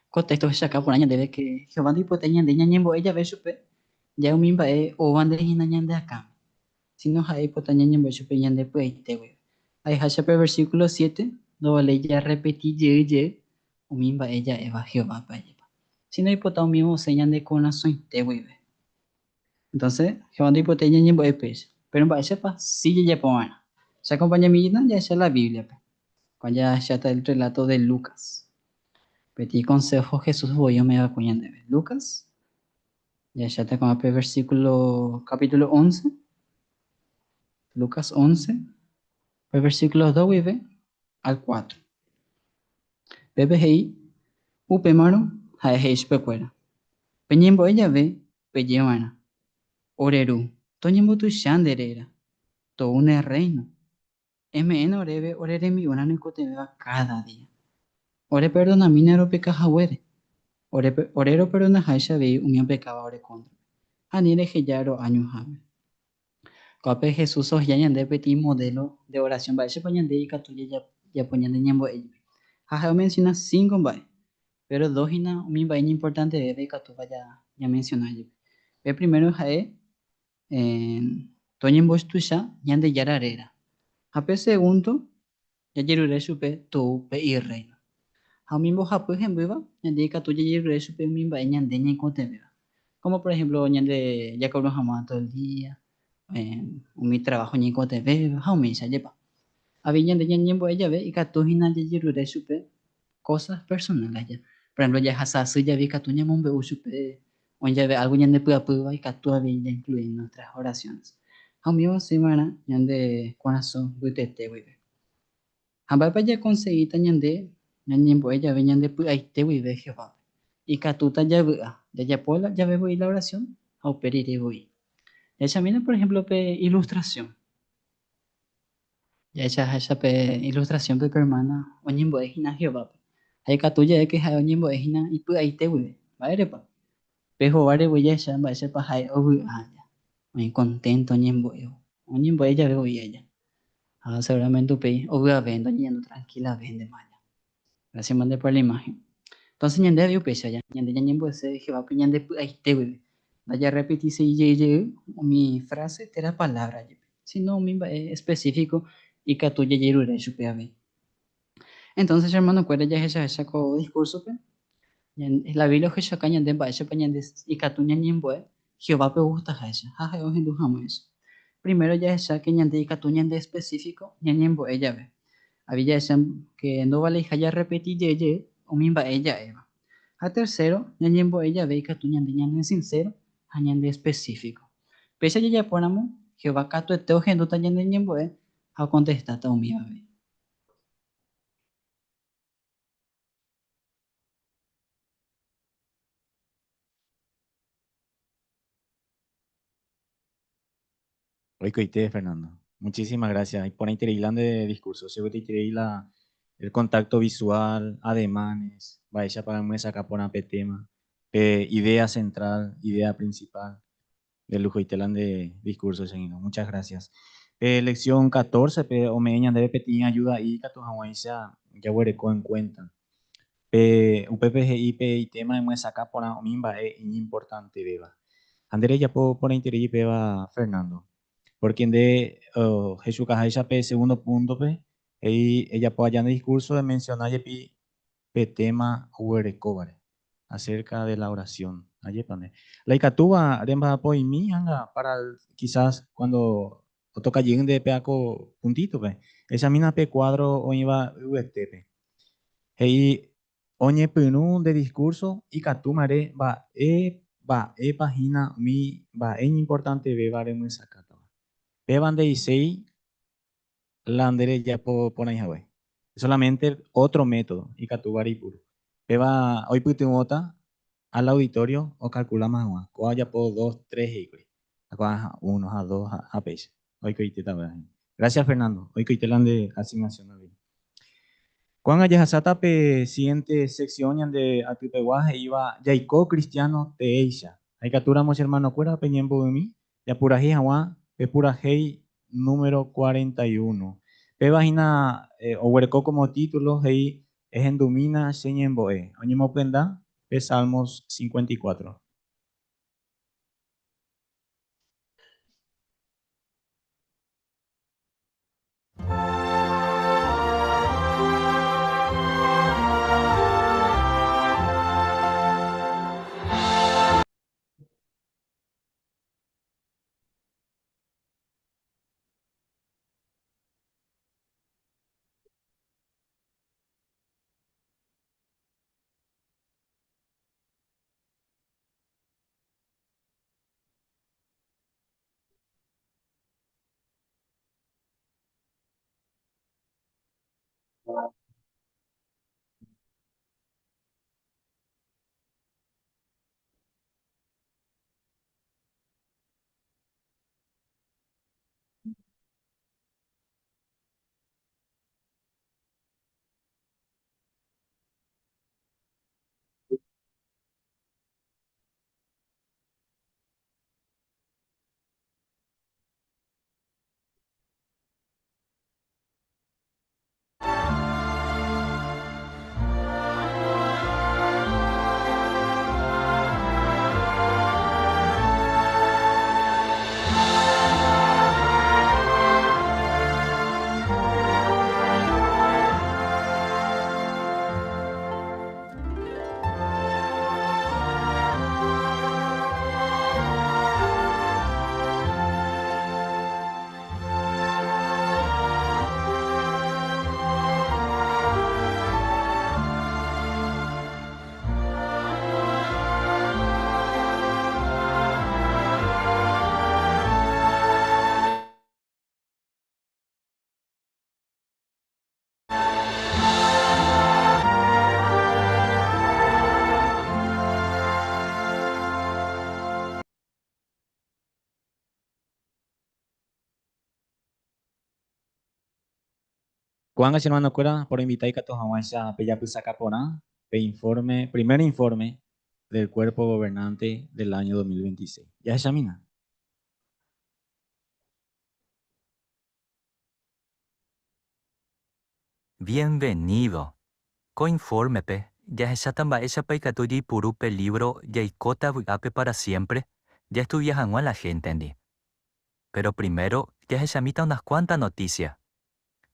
Ko téxto ohechauka porã ñandéve ke Jehová ndoipotái ñande ñañembo'e jave chupe ja'e umi mba'e oúvante hína ñande akãme, síno ha'e oipota ñañembo'e chupe ñande py'aite guive. Ha'eháicha pe versíkulo siete, ndovaléi jarrepeti jey jey umi mba'e ja'éva Jehovápe ajépa, síno oipota umi osẽ ñande korasõite guive. Entonces, Jehová ndoipotái ñañembo'e péicha. Péro mba'éichapa si jajapo va'erã? Che acompañamína jahecha la Bíbliape. Ko'ã jahecháta el relato de Lucas. Peteĩ consejo Jesús voi ome'ẽ va'ekue ñandéve. Lucas, jahecháta ko'ã pe versículo capítulo 11. Lucas 11, pe versículo 2 guive al 4. Pépe he'i, Upémarõ ha'e he'i chupekuéra, Peñembo'e jave peje va'erã, Ore Ru, toñembotuicha nde réra, tou ne rréino, eme'ẽna oréve ore rembi'urã roikotevẽva káda día. Ore perdonamína ropeka haguére, ore roperdonaháicha avei umi opekáva ore kóntrape, ha ani reheja ro'a ñuhãme. Ko'ápe Jesús oheja ñandéve peteĩ modélo de orasión mba'éichapa ñande ikatu jajapo ñande ñembo'e jepe. Ha ha'e omensiona cinco mba'e, péro dos hína umi mba'e iñimportantevéva ikatúva ñamensiona jepe. Pe primero ha'e toñembotuicha Ñandejára réra. Ha pe segundo Jajerure chupe tou pe Irréino. Ha umi mbohapy hembýva, ñande ikatu jajerure chupe umi mba'e ñande ñaikotevẽva. Kómo por ehémplo ñande jakoru hag̃ua tódo el día, umi traváho ñaikotevẽva ha umícha, ajépa. Avei ñande ñañembo'e jave ikatu hína jajerure chupe kósas personáles ja. Por ehémplo jahasa asy jave ikatu ñamombe'u chupe oĩ jave álgo ñandepy'apýva ikatu avei jainklui nuestras oraciones. Ha umíva osẽ va'erã ñande korasõ mbytete guive. Ha mba'épa jakonsegíta ñande ñañembo'e jave ñande py'aite guive Jehovápe? Ikatúta javy'a jajapo jave voi la orasión ha upe rire voi. Jahechamína por ehémplo pe ilustrasión. Jahechaháicha pe ilustrasiónpe pe ermána oñembo'e hína Jehovápe. Ha ikatu ja'e ke ha'e oñembo'e hína ipy'aite guive. Mba'érepa? Pe hóvare voi jahecha mba'éichapa ha'e ovy'a aja, oĩ konténto oñembo'évo, oñembo'e jave voi aja. Ha seguramente upéi ovy'avénte, oñeñandu trankilavéntema aja. Gracias mante por la imagen. Entonces ñande avei upéicha ja, ñande ñañembo'ese Jehovápe ñande py'aite guive. Ndajarrepetiséi jey jey umi frase térã palávra jepe, síno umi mba'e espesífiko ikatu jajerure chupe avei. Entonces, che hermanokuéra, jahechaháicha ko diskúrsope, La Biblia ohechauka ñande mba'éichapa ñande ikatu ñañembo'e Jehovápe ogustaháicha ha ha'e ohendu hag̃uáicha. Primero jahecha ke ñande ikatu ñande espesífiko ñañembo'e jave. Avei jahecha ke ndovaleiha jarrepeti jey jey umi mba'e ja'éva. Ha tercero, ñañembo'e jave ikatu ñande ñanesinséro ha ñande espesífiko. Péicha jajapóramo, Jehová katuete ohendúta ñane ñembo'e ha okontestáta umívape. Oikoite, Fernando. Muchísimas gracias. Iporãiterei la nde discurso. Cheguetaiterei la el contacto visual, ademanes, mba'éichapa remyesakã porã pe tema, pe idea central, idea principal. De lujoite la nde discurso che irũ. Muchas gracias. Pe lección 14 pe ome'ẽ ñandéve peteĩ ayuda'i ikatu hag̃uáicha jaguereko en cuenta. Pe upépe he'i pe itéma emyesakã porã umi mba'e iñimportantevéva. Ha nde rejapo porãiterei péva Fernando. Porque nde hechukaháicha pe segundo punto-pe he'i ejapo aja nde discurso emenciona jepi pe téma oguerekóvare, acerca de la oración. Ajépa nde. La ikatúva remba'apo'imi anga para quizás cuando otoka jey nde pe ako puntito-pe. Examina pe cuadro oĩva yvyetépe. He'i oñepyrũ nde discurso ikatúmare mba'e mba'épa hína umi mba'e iñimportantevéva remyesakãtava. Péva nde'iséi la nde rejapo porãi hague. Solamente otro método ikatúva reipuru. Péva oipytyvõta al auditorio okalkuláma hag̃ua. Kóa ojapo dos, tres he'íkuri. Ha kóa uno ha dos ha péicha. Oikoitéta upéva hína. Gracias Fernando. Oikoite la nde asignación avei. Ko'ág̃a jahasáta pe siguiente sección ñande atypegua he'íva Jaiko cristiano teéicha. Ha ikatúramo che hermanokuéra peñembo'ymi Japurahéi hag̃ua pe purahéi número 41. Péva hína oguereko como título he'i Ehendumína che ñembo'e. Oñemopyenda pe Salmos 54. Ko'ág̃a che hermanokuéra poroinvita ikatu hag̃uáicha pejapysaka porã pe informe, primer informe del Cuerpo Gobernante del año 2026. Jahechamína. Bienvenido! Ko infórmepe jahecháta mba'éichapa ikatu jaipuru pe lívro Jaikóta vy'ápe pára siémpre! jaestudia hag̃ua la héntendi. Péro primero jahechamíta unas kuánta notísia.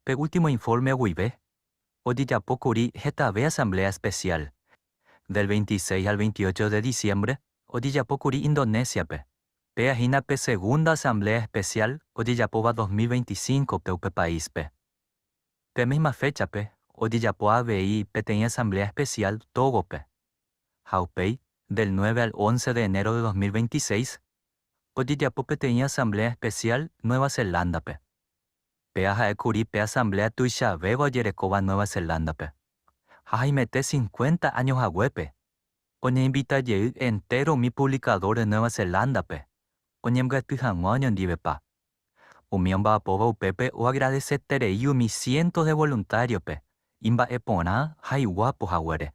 Pe último infórme guive, ojejapo kuri hetave asambléa espesiál. Del 26 al 28 de diciembre, ojejapókuri Indonésiape. Péa hína pe segunda asamblea especial ojejapóva 2025-pe upe paíspe. Pe misma féchape ojejapo avei peteĩ asamblea especial Tógope. Ha upéi, del 9 al 11 de enero de 2026, ojejapo peteĩ asamblea especial Nueva Zelándape. Péa ha'ékuri pe asamblea tuichavéva ojerekóva Nueva Zelándape. Ha haimete cincuenta áño haguépe, oñeinvita jey entéro umi puvlikadór de Nueva Zelándape oñembyaty hag̃ua oñondivepa. Umi omba'apóva upépe oagradeseterei umi cientos de voluntáriope imba'eporã ha iguápo haguére.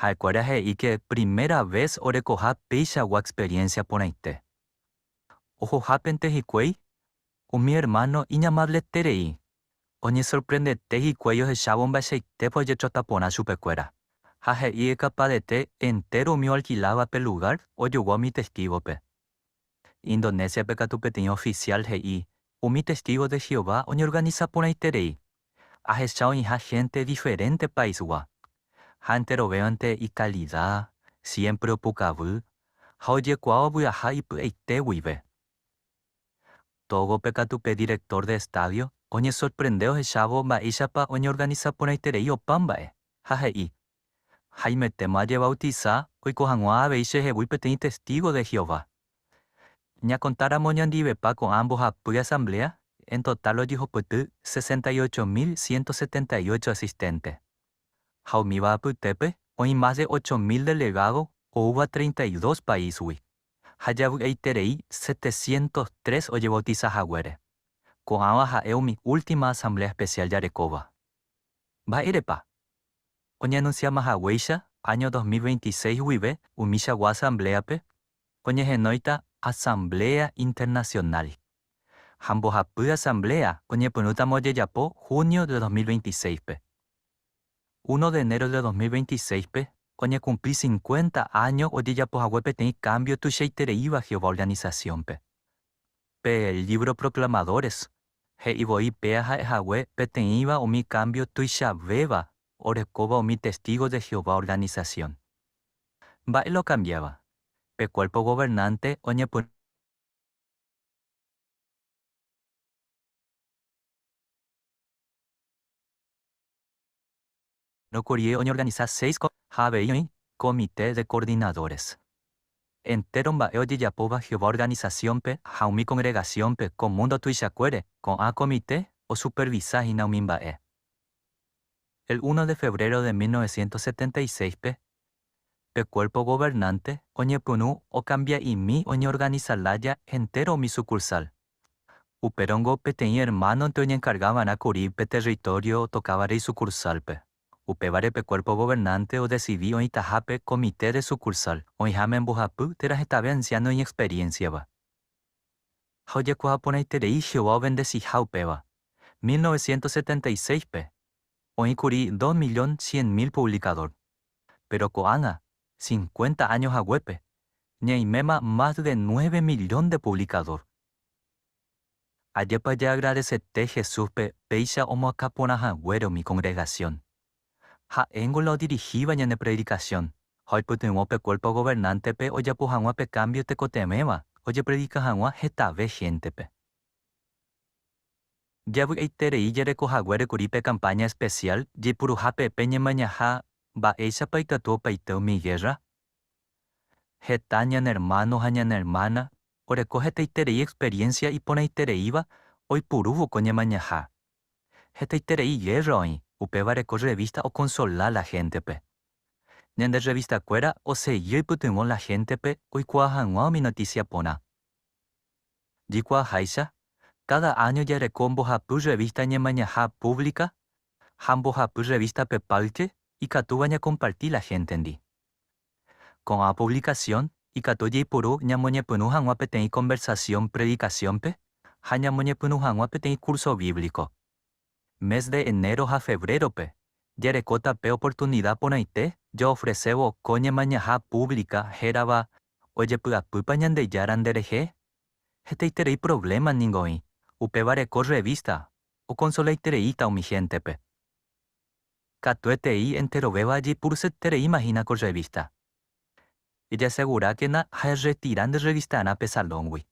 Ha'ekuéra he'i ke primera ves orekoha peichagua experiencia porãite. Ohohápente hikuái, umi ermáno iñamableterei, oñesorprendete hikuái ohechávo mba'eichaitépa ojetrata porã chupekuéra. Ha he'i ekapadete entéro umi oalkiláva pe lugár ojogua umi Testígope. Indonésiape katu peteĩ ofisiál he'i, Umi testígo de Jehová oñeorganisa porãiterei. Ahecha oĩha hénte diferénte paisgua. Ha enterovévante ikalida, siémpre opukavy, ha ojekuaa ovy'aha ipy'aite guive. Tógope katu pe direktór de estádio oñesorprende ohechávo mba'éichapa oñeorganisa porãiterei opa mba'e, ha he'i, Haimetéma ajevautisa oiko hag̃ua avei chehegui peteĩ testígo de Jehová. Ñakontáramo ñandivepa ko'ã mbohapy asambléa, en totál ojehupyty 68 178 asisténte. Ha umíva apytépe oĩ más de 8000 delegádo oúva 32 paísgui. Ha javy'aiterei 703 ojevautisa haguére. Ko'ãva ha'e umi última asambléa espesiál jarekóva. Mba'érepa? Oñeanunsiáma haguéicha áño 2026 guive umichagua asambléape oñehenóita Asamblea Internacional. Ha mbohapy asambléa oñepyrũtama ojejapo junio de 2026-pe. Uno de enero de 2026-pe oñekumpli cincuenta áño ojejapo hague peteĩ kámbio tuichaitereíva Jehová organisasiónpe. Pe lívro Proclamadores he'i voi péa ha'ehague peteĩva umi kámbio tuichavéva orekóva umi testígo de Jehová organisasión. Mba'e la okambiáva? Pe Cuerpo Gobernante oñepyrũ kuri oñeorganisa seis ha avei oĩ Comité de Coordinadores. Entéro mba'e ojejapóva Jehová organisasiónpe ha umi kongregasiónpe ko múndo tuichakuére, ko'ã komite osupervisa hína umi mba'e. El uno de febrero de 1976-pe, pe Cuerpo Gobernante oñepyrũ okambia'imi oñeorganisa lája entéro umi sukursál. Upérõngo peteĩ ermánonte oñenkarga va'erã kuri pe território otokávare isukursálpe. Upévare pe Cuerpo Gobernante odesidi oĩtaha pe Comité de Sucursal, oĩháme mbohapy térã hetave ansiáno iñexperiénsiava. Ha ojekuaa porãiterei Jehová ovendesiha upéva. 1976-pe, oĩ kuri dos millón cien mil puvlikadór. Péro ko'ág̃a, cincuenta áño haguépe, ñaiméma más de nueve millón de puvlikadór. Ajépa jaagradesete Jesúspe péicha omoakã porã haguére umi kongregasión. Ha'éngo la odirihíva ñane predikasión, ha oipytyvõ pe Cuerpo Gobernántepe ojapo hag̃ua pe kámbio tekotevẽva ojepredika hag̃ua hetave héntepe. Javy'aiterei jareko haguére kuri pe kampáña espesiál jaipuruhápe pe ñemañaha mba'éichapa ikatu opaite umi gérra. Heta ñane ermáno ha ñane ermána oreko hetaiterei experiencia iporãitereíva oipurúvo ko ñemañaha. Hetaiterei gérra oĩ, upévare ko rrevísta okonsola la héntepe. Ñande rrevistakuéra osegi oipytyvõ la héntepe oikuaa hag̃ua umi notísia porã. Jaikuaaháicha, káda áño jareko mbohapy rrevísta ñemañaha púvlika ha mbohapy rrevísta pe párke ikatúva ñakomparti la héntendi. Ko'ã puvlikasión ikatu jaipuru ñamoñepyrũ hag̃ua peteĩ konversasión predikasiónpe ha ñamoñepyrũ hag̃ua peteĩ kúrso bíblico. Mes de enero ha febrérope, jarekóta pe oportunida porãite jaofresévo ko ñemañaha púvlika hérava Ojepy'apýpa Ñandejára nderehe? Hetaiterei provléma ningo oĩ, upévare ko rrevísta okonsolaitereíta umi héntepe. Katuetei enterovéva jaipurusetereíma hína ko rrevísta. Ejasegurákena ha erretira nde rrevistarã pe Salóngui.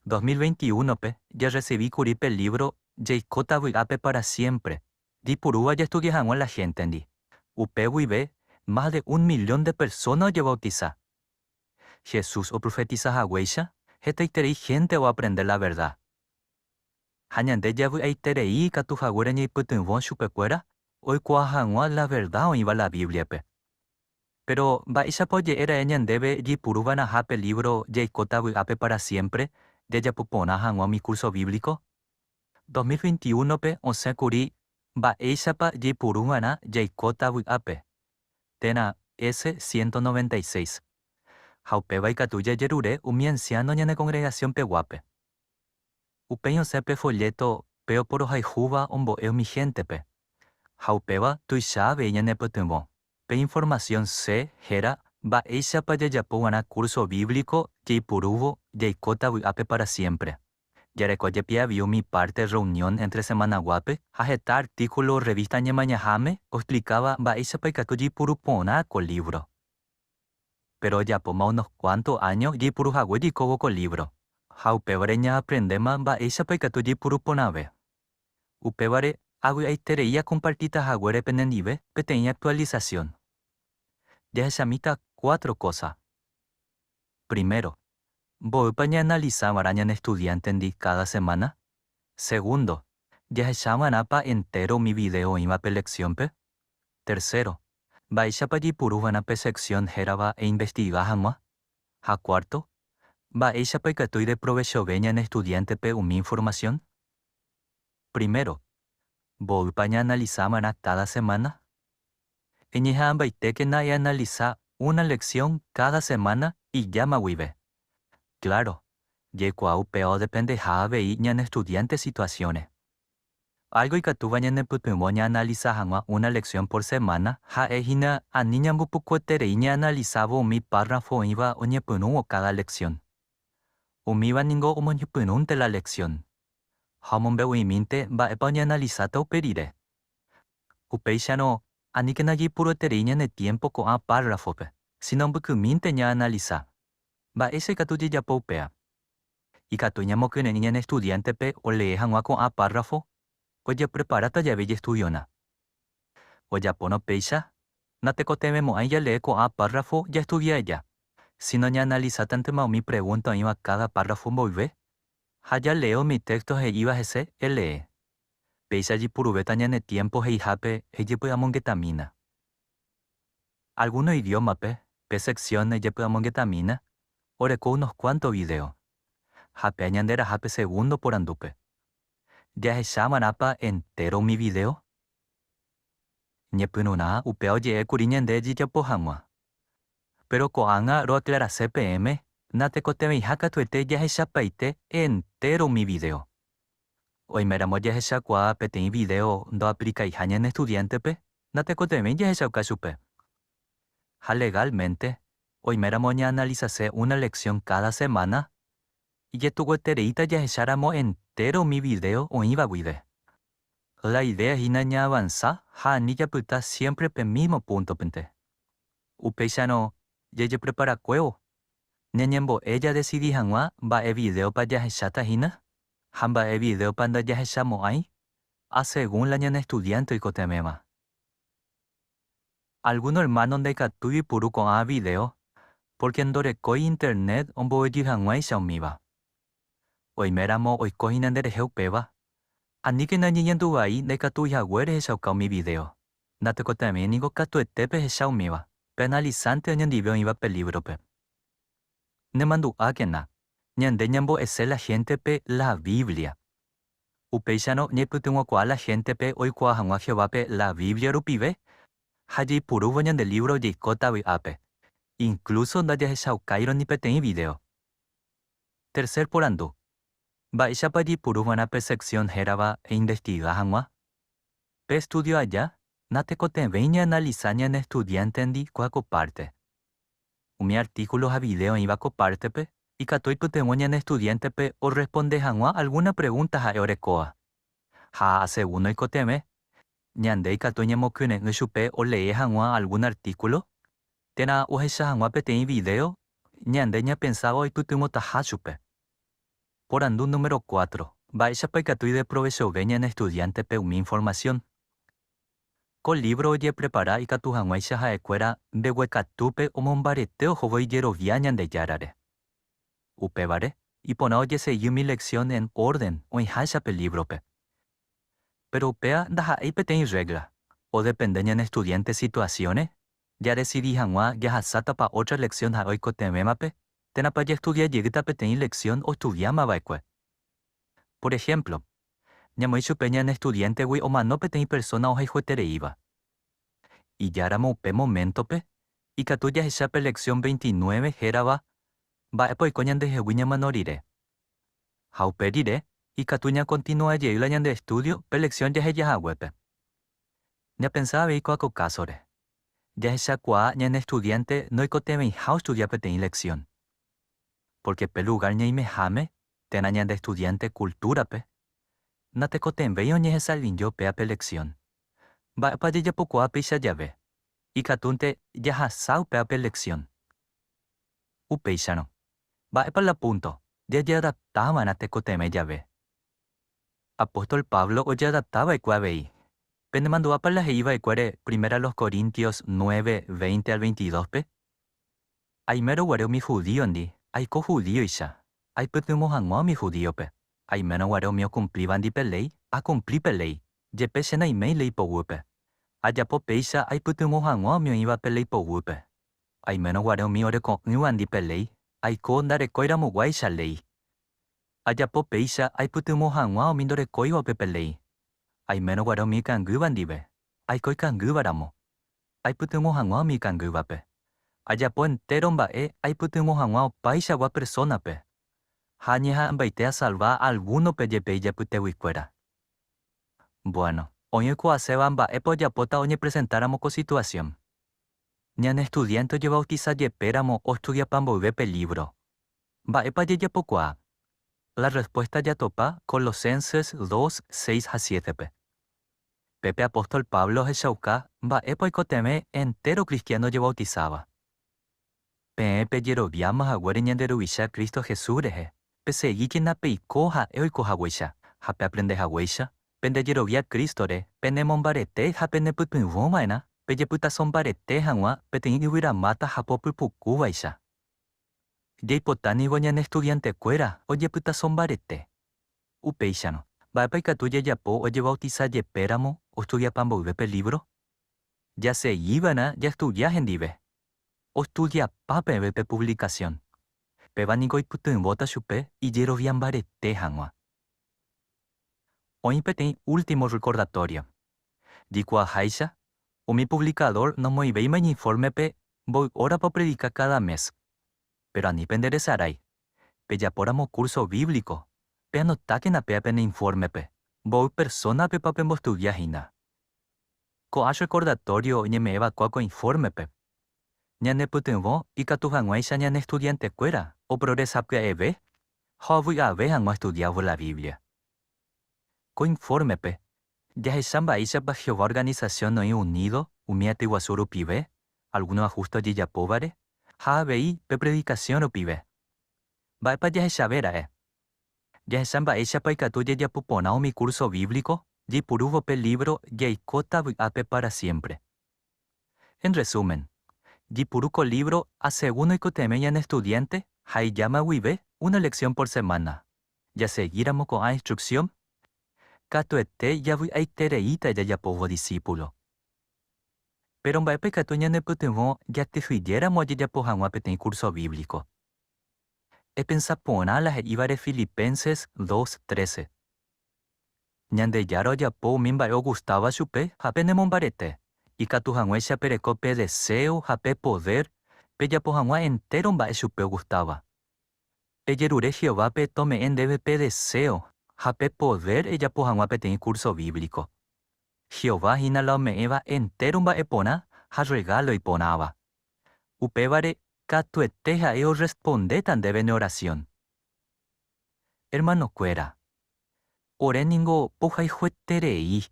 2021-pe jarresivi kuri pe lívro Jaikóta vy'ápe pára siémpre! jaipurúva jastudia hag̃ua la héntendi. Upe guive, mas de un millón de persóna ojevautisa. Jesús oprofetisa haguéicha, hetaiterei hénte oaprende la verda. Ha ñande javy'aiterei ikatu haguére ñaipytyvõ chupekuéra oikuaa hag̃ua la verda oĩva la Bíbliape. Péro, mba'éichapa oje'e ra'e ñandéve jaipuru va'erãha pe lívro Jaikóta vy'ápe pára siémpre! jajapo porã hag̃ua umi kúrso bíblico? 2021-pe osẽ kuri Mba'éichapa jaipuru va'erã Jaikóta vy'ápe! térã S 196. Ha upéva ikatu jajerure umi ansiáno ñane kongregasionpeguápe. Upéi osẽ pe folléto Pe oporohayhúva ombo'e umi héntepe. Ha upéva tuicha avei ñanepytyvõ. Pe informasión C héra Mba'éichapa jajapo va'erã kúrso bíblico jaipurúvo Jaikóta vy'ápe pára siémpre. Jareko jepi avei umi párte rreunión éntre semanaguápe ha heta artíkulo rrevísta Ñemañaháme oexplikáva mba'éichapa ikatu jaipuru porã ko lívro. Péro ojapóma unos kuánto áño jaipuru hague jaikóvo ko lívro, ha upévare ñaaprendéma mba'éichapa ikatu jaipuru porãve. Upévare avy'aiterei akompartíta haguére penendive peteĩ aktualisasión. Jahechamíta cuatro kósa. Primero, mboýpa ñaanalisa va'erã ñane estudiántendi káda semána? Segundo, jahecha va'erãpa entéro umi vidéo oĩva pe leksiónpe? Tercero, mba'éichapa jaipuru va'erã pe seksión hérava Einvestiga hag̃ua? Ha cuarto, mba'éichapa ikatu ideprovechove ñane estudiántepe umi informasión? Primero, mboýpa ñaanalisa va'erã káda semána? Eñeha'ãmbaitékena eanalisa una leksión káda semána ijáma guive. Kláro, jaikuaa upéva odependeha avei ñane estudiánte situasiõre. Álgo ikatúva ñanepytyvõ ñaanalisa hag̃ua una leksión por semána ha'e hína ani ñambopukueterei ñaanalisávo umi párrafo oĩva oñepyrũvo káda leksión. Umíva ningo omoñepyrũnte la leksión, ha omombe'u'imínte mba'épa oñeanalisáta upe rire. Upéicharõ, aníkena jaipurueterei ñane tiémpo ko'ã párrafope, síno mbykymínte ñaanalisa. Mba'éicha ikatu jajapo upéva? Ikatu ñamokyre'ỹ ñane estudiántepe olee hag̃ua ko'ã párrafo ojepreparáta jave ijestudiorã. Ojapórõ péicha, natekotevẽmo'ãi jalee ko'ã párrafo jaestudia aja, síno ñaanalisátantema umi pregúnta oĩva káda párrafo mboyve ha jalee umi téxto he'íva hese elee. Péicha jaipuruvéta ñane tiémpo he'ihápe ejepy'amongetamína. Algúno idiómape, pe seksión Ejepy'amongetamína oreko unos kuánto vidéo. Ha pe ñanderaha pe segundo porandúpe. Jahechava'erãpa entéro umi vidéo? Ñepyrũrã upéva oje'e kuri ñande jajapo hag̃ua. Péro ko'ág̃a roaklarase peẽme natekotevẽiha katuete jahechapaite entéro umi vidéo. Oiméramo jahechakuaa peteĩ vidéo ndoaplikaiha ñane estudiántepe, natekotevẽi jahechauka chupe. Ha legálmente, oiméramo ñaanalisase una leksión káda semána, ijetu'uetereíta jahecháramo entéro umi vidéo oĩva guive. La idéa hína ñaavansa ha ani japyta siémpre pe mísmo púntopente. Upéicharõ, jajepreparakuévo, ñañembo'e jadesidi hag̃ua mba'e vidéopa jahecháta hína ha mba'e vidéopa ndajahechamo'ãi asegún la ñane estudiánte oikotevẽva. Algúno ermáno ndaikatúi oipuru ko'ã vidéo pórke ndorekói Internet omboguejy hag̃uáicha umíva. Oiméramo oiko hína nderehe upéva, aníkena eñeñandu vai ndaikatúi hague rehechauka umi vidéo. Natekotevẽi ningo katuete pehecha umíva, peanalisánte oñondive oĩva pe lívrope. Nemandu'ákena, ñande ñambo'ese la héntepe la Biblia. Upéicharõ ñaipytyvõkuaa la héntepe oikuaa hag̃ua Jehovápe la Biblia rupive ha jaipurúvo ñande lívro Jaikóta vy'ápe, inklúso ndajahechaukáirõ ni peteĩ vidéo. Tercer porandu, Mba'éichapa jaipuru va'erã pe seksión hérava Einvestiga hag̃ua? Pe estúdio aja, natekotevẽi ñaanalisa ñane estudiántendi kua ko párte. Umi artíkulo ha vidéo oĩva ko pártepe ikatu oipytyvõ ñane estudiántepe orresponde hag̃ua algúna pregúnta ha'e orekóva. Ha asegún oikotevẽ, Ñande ikatu ñamokyre'ỹ chupe olee hag̃ua algún artíkulo térã ohecha hag̃ua peteĩ vidéo ñande ñapensáva oipytyvõtaha chupe. Porandu número cuatro, Mba'éichapa ikatu ideprovechove ñane estudiántepe umi informasión? Ko lívro ojeprepara ikatu hag̃uáicha ha'ekuéra mbeguekatúpe omombarete ohóvo ijerovia Ñandejárare. Upévare, iporã ojesegi umi leksión en órden oĩháicha pe lívrope. Péro upéva ndaha'éi peteĩ rrégla, odepende ñane estudiánte situasiõre, jadesidi hag̃ua jahasátapa ótra leksión ha'e oikotevẽvape térãpa jaestudia jeýta peteĩ leksión oestudiáma va'ekue. Por ehémplo, ñamoĩ chupe ñane estudiántegui omano peteĩ persóna ohayhuetereíva. Ijáramo upe moméntope, ikatu jahecha pe leksión 29 hérava Mba'épa oiko ñandehegui ñamano rire? Ha upe rire, ikatu ñakontinua jey la ñande estúdio pe leksión jaheja haguépe. Ñapensa avei ko'ã ko kásore. Jahechakuaa ñane estudiánte noikotevẽiha ostudia peteĩ leksión. Pórke pe lugár ñaimeháme térã ñande estudiánte kultúrape, natekotevẽi oñehesa'ỹijo péa pe leksión. Mba'épa jajapokuaa péicha jave? Ikatúnte jahasa upéva pe leksión. Upéicharõ, mba'épa la púnto jajeadapta va'erã tekotevẽ jave? Apóstol Pablo ojeadapta va'ekue avei. Penemandu'ápa la he'i va'ekuére Primera los Corintios nueve, veinte al veintidóspe? Aimérõ guare umi judíondi, aiko judíoicha, aipytyvõ hag̃ua umi judíope. Aimérõ guare umi okumplívandi pe léi, akumpli pe léi, jepe che naiméi léi poguýpe. Ajapo péicha aipytyvõ hag̃ua umi oĩva pe léi poguýpe. Aimérõ guare umi oreko'ỹvandi pe léi, aiko ndarekóiramoguáicha léi. Ajapo péicha aipytyvõ hag̃ua umi ndorekóivape pe léi. Aimérõ guare umi ikangýva ndive, aiko ikangýva ramo, aipytyvõ hag̃ua umi ikangývape. Ajapo entéro mba'e aipytyvõ hag̃ua opaichagua persónape, ha añeha'ãmbaite asalva algúnope jepe ijapyteguikuéra. Buéno, oĩ oikuaaséva mba'épa ojapóta oñepresentáramo ko situasión. Ñane estudiánte ojevautisa jepéramo ostudiapa mboyve pe lívro. Mba'épa jajapokuaa? La rrespuésta jatopa Colosenses dos, seis ha siétepe. Pépe apóstol Pablo ohechauka mba'épa oikotevẽ entéro kristiáno ojevautisáva. Peẽ pejeroviáma haguére ñande Ruvicha Cristo Jesús rehe, pesegíkena peiko ha'e oiko haguéicha, ha peaprende haguéicha, pende jerovia Crístore penemombarete ha penepytyvõ va'erã pejepytaso mbarete hag̃ua peteĩ yvyramáta hapo pypukúvaicha. Jaipota ningo ñane estudiantekuéra ojepytaso mbarete. Upéicharõ, mba'épa ikatu jajapo ojevautisa jepéramo ostudiapa mboyve pe lívro? Jasegi va'erã jastudia hendive. Ostudiapa peve pe puvlikasión. Péva niko oipytyvõta chupe ijerovia mbarete hag̃ua. Oĩ peteĩ último rrekordatorio. Jaikuaaháicha, umi puvlikadór nomoĩvéima iñinfórmepe mboy órapa opredika káda mes. Péro ani penderesarái, pejapóramo kúrso bíblico, peanotákena péa pene infórmepe mboy persónapepa pembostudia hína. Ko'ã rrekordatorio oñeme'ẽva'ekue ko infórmepe, ñanepytyvõ ikatu hag̃uáicha ñane estudiantekuéra oprogresa pya'eve ha ovy'ave hag̃ua oestudiávo la Biblia. Ko infórmepe, jahecha mba'éichapa Jehová organisasión oĩ unído umi aty guasu rupive, algúno ahúste ojejapóvare, ha avei pe predikasión rupive. Mba'épa jahechave ra'e? Jahecha mba'éichapa ikatu jajapo porã umi kúrso bíblico jaipurúvo pe lívro Jaikóta vy'ápe pára siémpre! En resúmen, jaipuru ko lívro asegún oikotevẽ ñane estudiánte ha ijáma guive una leksión por semána. Jasegíramo ko'ã instruksión, katuete javy'aitereíta jajapóvo disípulo. Péro mba'épa ikatu ñanepytyvõ jakyhyjéramo jajapo hag̃ua peteĩ kúrso bíblico? Epensa porã la he'ívare Filipenses 2:13. Ñandejára ojapo umi mba'e ogustáva chupe ha penemombarete, ikatu hag̃uáicha pereko pe deséo ha pe podér pejapo hag̃ua entéro mba'e chupe ogustáva. Ejerure Jehovápe tome'ẽ ndéve pe deséo ha pe podér ejapo hag̃ua peteĩ kúrso bíblico. Jehová hína la ome'ẽva entéro mba'e porã ha rregálo iporãva. Upévare katuete ha'e orrespondéta ndéve ne orasión. Ermanokuéra, ore ningo pohayhueterei.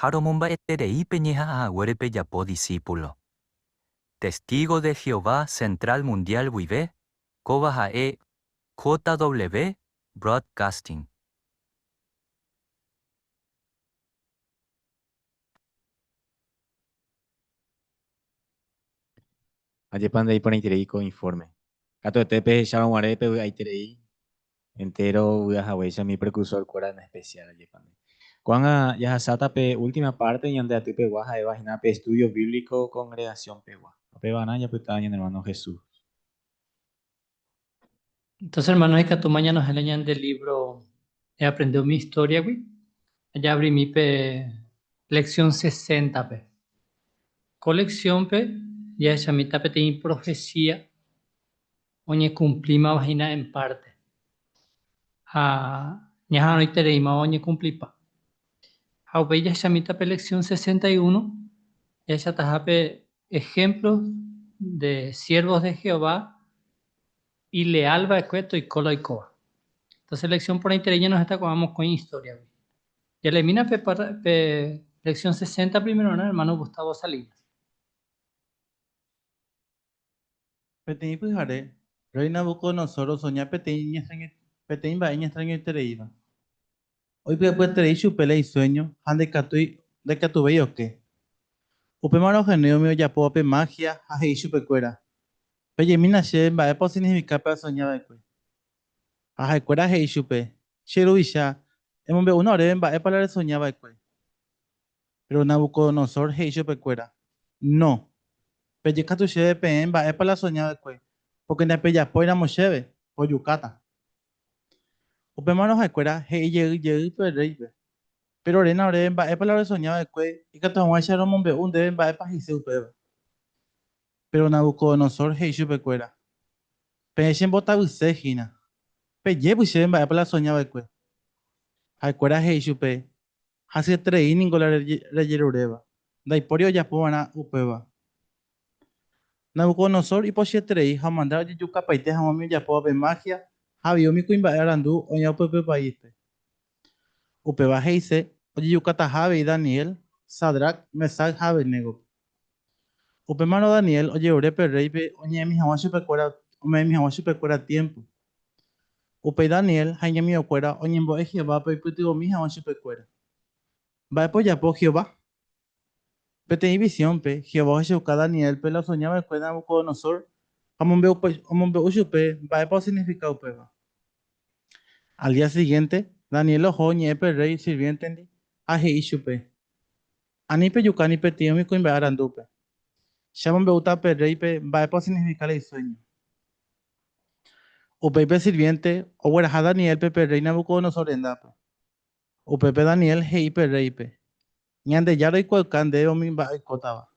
Ha romomba'eterei peñeha'ãhaguére pejapo disípulo. Testígo de Jehová Central Mundial guive, kóva ha'e JW Broadcasting. Ajépa ndaiporãiterei ko informe. Katuete pehechárõ guare pevy'aiterei entéro vy'a haguéicha umi precursor-kuéra en especial ajépa nde. Ko'ág̃a jahasáta pe última parte ñande aty pegua ha'éva hína pe estudio bíblico congregación pegua. Ha pevarã japyta ñane hermano Jesús. Entonces, hermanos, ikatúma ñanohẽ la ñande libro Eaprende umi historia-gui ha jaabrimi pe lección 60-pe. Ko lección-pe jahechamíta peteĩ profecía oñekumplímava hína en parte ha ñaha'arõitereímava oñekumplipa. Ha upéi jahechamíta pe lección 61 jahechataha pe ejemplos de siervos de Jehová ileal va'ekue toiko la oikóva. Entonces lección porãiterei ñanohẽta ko'ã mokõi historia-gui. Jaleemína pe, pe lección 60 primerorã hermano Gustavo Salinas. Peteĩ pyhare, rréi Nabucodonosor osoña peteĩ peteĩ mba'e iñextrañoitereíva. Oipy'apyeterei chupe la isuéño ha ndaikatúi ndaikatuvéi oke. Upémarõ ohenói umi ojapóvape máhia ha he'i chupekuéra, Pejemína chéve mba'épa osignifika pe asoña va'ekue. Ha ha'ekuéra he'i chupe, Che ruvicha, emombe'úna oréve mba'épa la resoña va'ekue. Péro Nabucodonosor he'i chupekuéra, No! Peje katu chéve peẽ mba'épa la asoña va'ekue, pórke ndapejapóiramo chéve, pojukáta. Upémarõ ha'ekuéra he'i jey jey pe rréipe, Péro oréna oréve mba'épa la oresoña va'ekue ikatu hag̃uáicha romombe'u ndéve mba'épa he'ise upéva. Péro Nabucodonosor he'i chupekuéra, Peẽ chembotavyse hína. Pejépy chéve mba'épa la asoña va'ekue. Ha'ekuéra he'i chupe, Hasyeterei ningo la rejeruréva, ndaipóri ojapo va'erã upéva. Nabucodonosor ipochyeterei ha omanda ojejukapaite hag̃ua umi ojapóva pe máhia ha avei umi kuimba'e arandu oĩva upe paíspe. Upéva he'ise ojejukataha avei Daniel, Sadrac, Mesac ha Abednégope. Upémarõ Daniel ojerure pe rréipe oñe'ẽmi hag̃ua chupekuéra ome'ẽmi hag̃ua chupekuéra tiémpo. Upéi Daniel ha iñamigokuéra oñembo'e Jehovápe oipytyvõmi hag̃ua chupekuéra. Mba'épa ojapo Jehová? Peteĩ visiónpe, Jehová ohechauka Daniélpe la osoña va'ekue Nabucodonosor ha omombe'u chupe mba'épa osignifika upéva. Al día sigiénte, Daniel oho oñe'ẽ pe rréi sirviéntendi ha he'i chupe, Ani pejuka ni peteĩ umi kuimba'e arandúpe. Che amombe'úta pe rréipe mba'épa osignifika la isuéño. Upéi pe sirviénte ogueraha Daniélpe pe rréi Nabucodonosor rendápe. Upépe Daniel he'i pe rréipe, Ñandejára oikuaauka ndéve umi mba'e oikótava.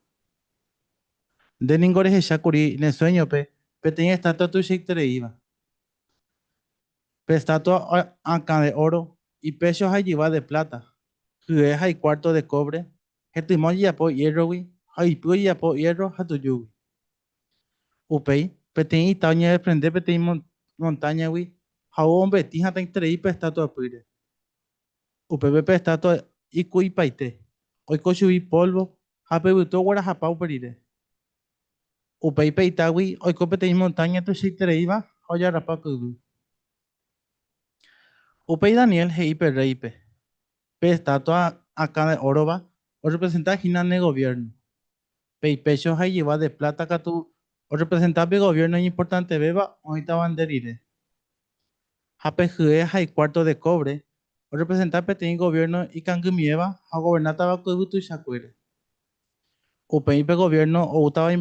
Nde ningo rehecha kuri ne suéñope peteĩ estátua tuichaitereíva. Pe estátua akã de óro, ipécho ha ijyva de pláta, hye ha ikuárto de kóvre, hetyma ojejapo iérrogui ha ipy ojejapo iérro ha tujúgui. Upéi, peteĩ ita oñedeprende peteĩ montáñagui ha ou ombeti hatãiterei pe estátua pýre. Upépe pe estátua iku'ipaite, oiko chugui pólvo ha pe yvytu oguerahapa upe rire. Upéi pe itágui oiko peteĩ montáña tuichaitereíva ha ojarrapa ko yvy. Upéi Daniel he'i pe rréipe, Pe estátua akã de órova orrepresenta hína ne goviérno. Pe ipécho ha ijyva de pláta katu orrepresenta pe goviérno iñimportantevéva oĩtava nde rire. Ha pe hye ha ikuárto de kóvre orrepresenta peteĩ goviérno ikangymiéva ha ogovernátava ko yvy tuichakuére. Upéi pe goviérno oútava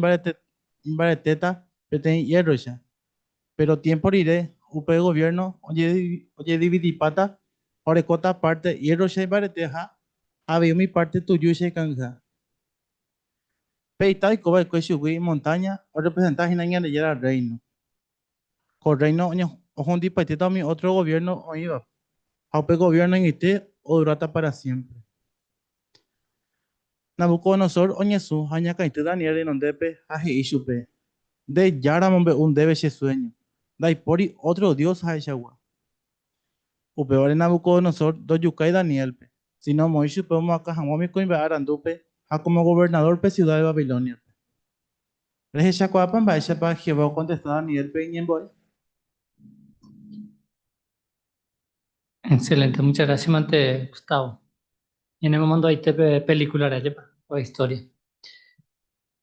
imbaretéta peteĩ iérroicha, Péro tiémpo rire, upe goviérno ojedividipáta ha orekóta párte iérroicha imbareteha ha avei umi párte tujúicha ikangyha. Pe ita oiko va'ekue chugui montáña orrepresenta hína Ñandejára Rréino. Ko Rréino ohundipaitéta umi ótro goviérno oĩvape, ha upe goviérno añoite oduráta pára siémpre. Nabucodonosor oñesũ ha oñakãity Daniel renondépe ha he'i chupe, Nde Jára amombe'u ndéve che suéño, ndaipóri ótro dios ha'eichagua. Upévare Nabucodonosor ndojukái Daniélpe. Síno omoĩ chupe omoakã hag̃ua umi kuimba'e arandúpe ha kómo governadór pe siuda de Babilóniape. Rehechakuaápa mba'éichapa Jehová okontesta Daniélpe iñembo'e? Excelente, muchas gracias mante Gustavo. Ñanemomandu'aite pe película-re, ajépa, ko historia.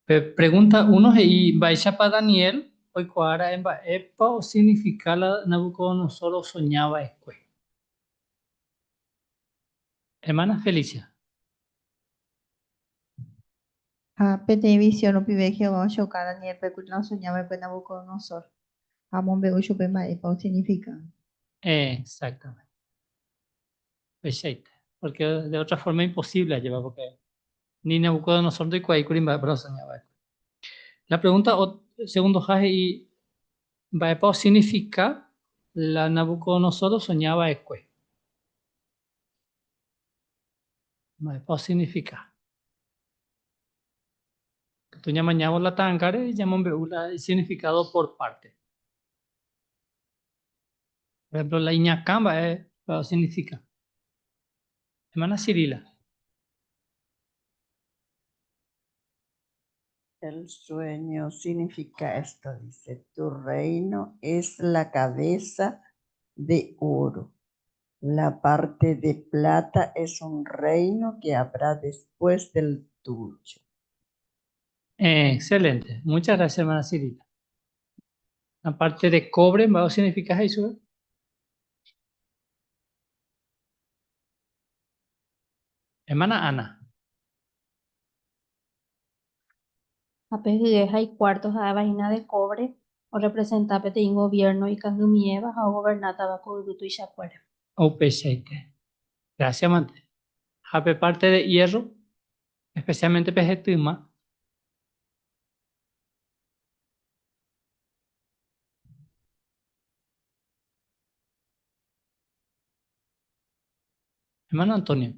Pe pregunta uno he'i mba'éichapa Daniel oikuaa ra'e mba'épa osignifika la Nabucodonosor osoña va'ekue. Hermana Felicia. Ha peteĩ visión rupive Jehová ochoka Daniélpe ku la osoña va'ekue Nabucodonosor ha omombe'u chupe mba'épa osignifika. Exactamente. Peichaite. Porque de otra forma imposible ajépa, porque ni Nabucodonosor ndoikuaáikuri mba'épa la osoña va'ekue. La pregunta segundoha he'i mba'épa osignifika la Nabucodonosor osoña va'ekue. Mba'épa osignifika? Katu ñamañávo la ta'angáre ñamombe'u la isignificado por parte. Por ejemplo, la iñakã mba'épa osignifika. Hermana Cirila. El sueño significa esto, dice, tu reino es la cabeza de oro. La parte de plata es un reino que habrá después del tuyo. Excelente. Muchas gracias, hermana Cirila. La parte de cobre, mba'e significa eso? Hermana Ana. Ha pe hye ha ikuárto ha'éva hína de kóvre, orrepresenta peteĩ goviérno ikangymiéva ha ogovernátava ko yvy tuichakuére. Upeichaite. Gracias mante. Ha pe parte de hierro, especialmente pe hetyma. Hermano Antonio.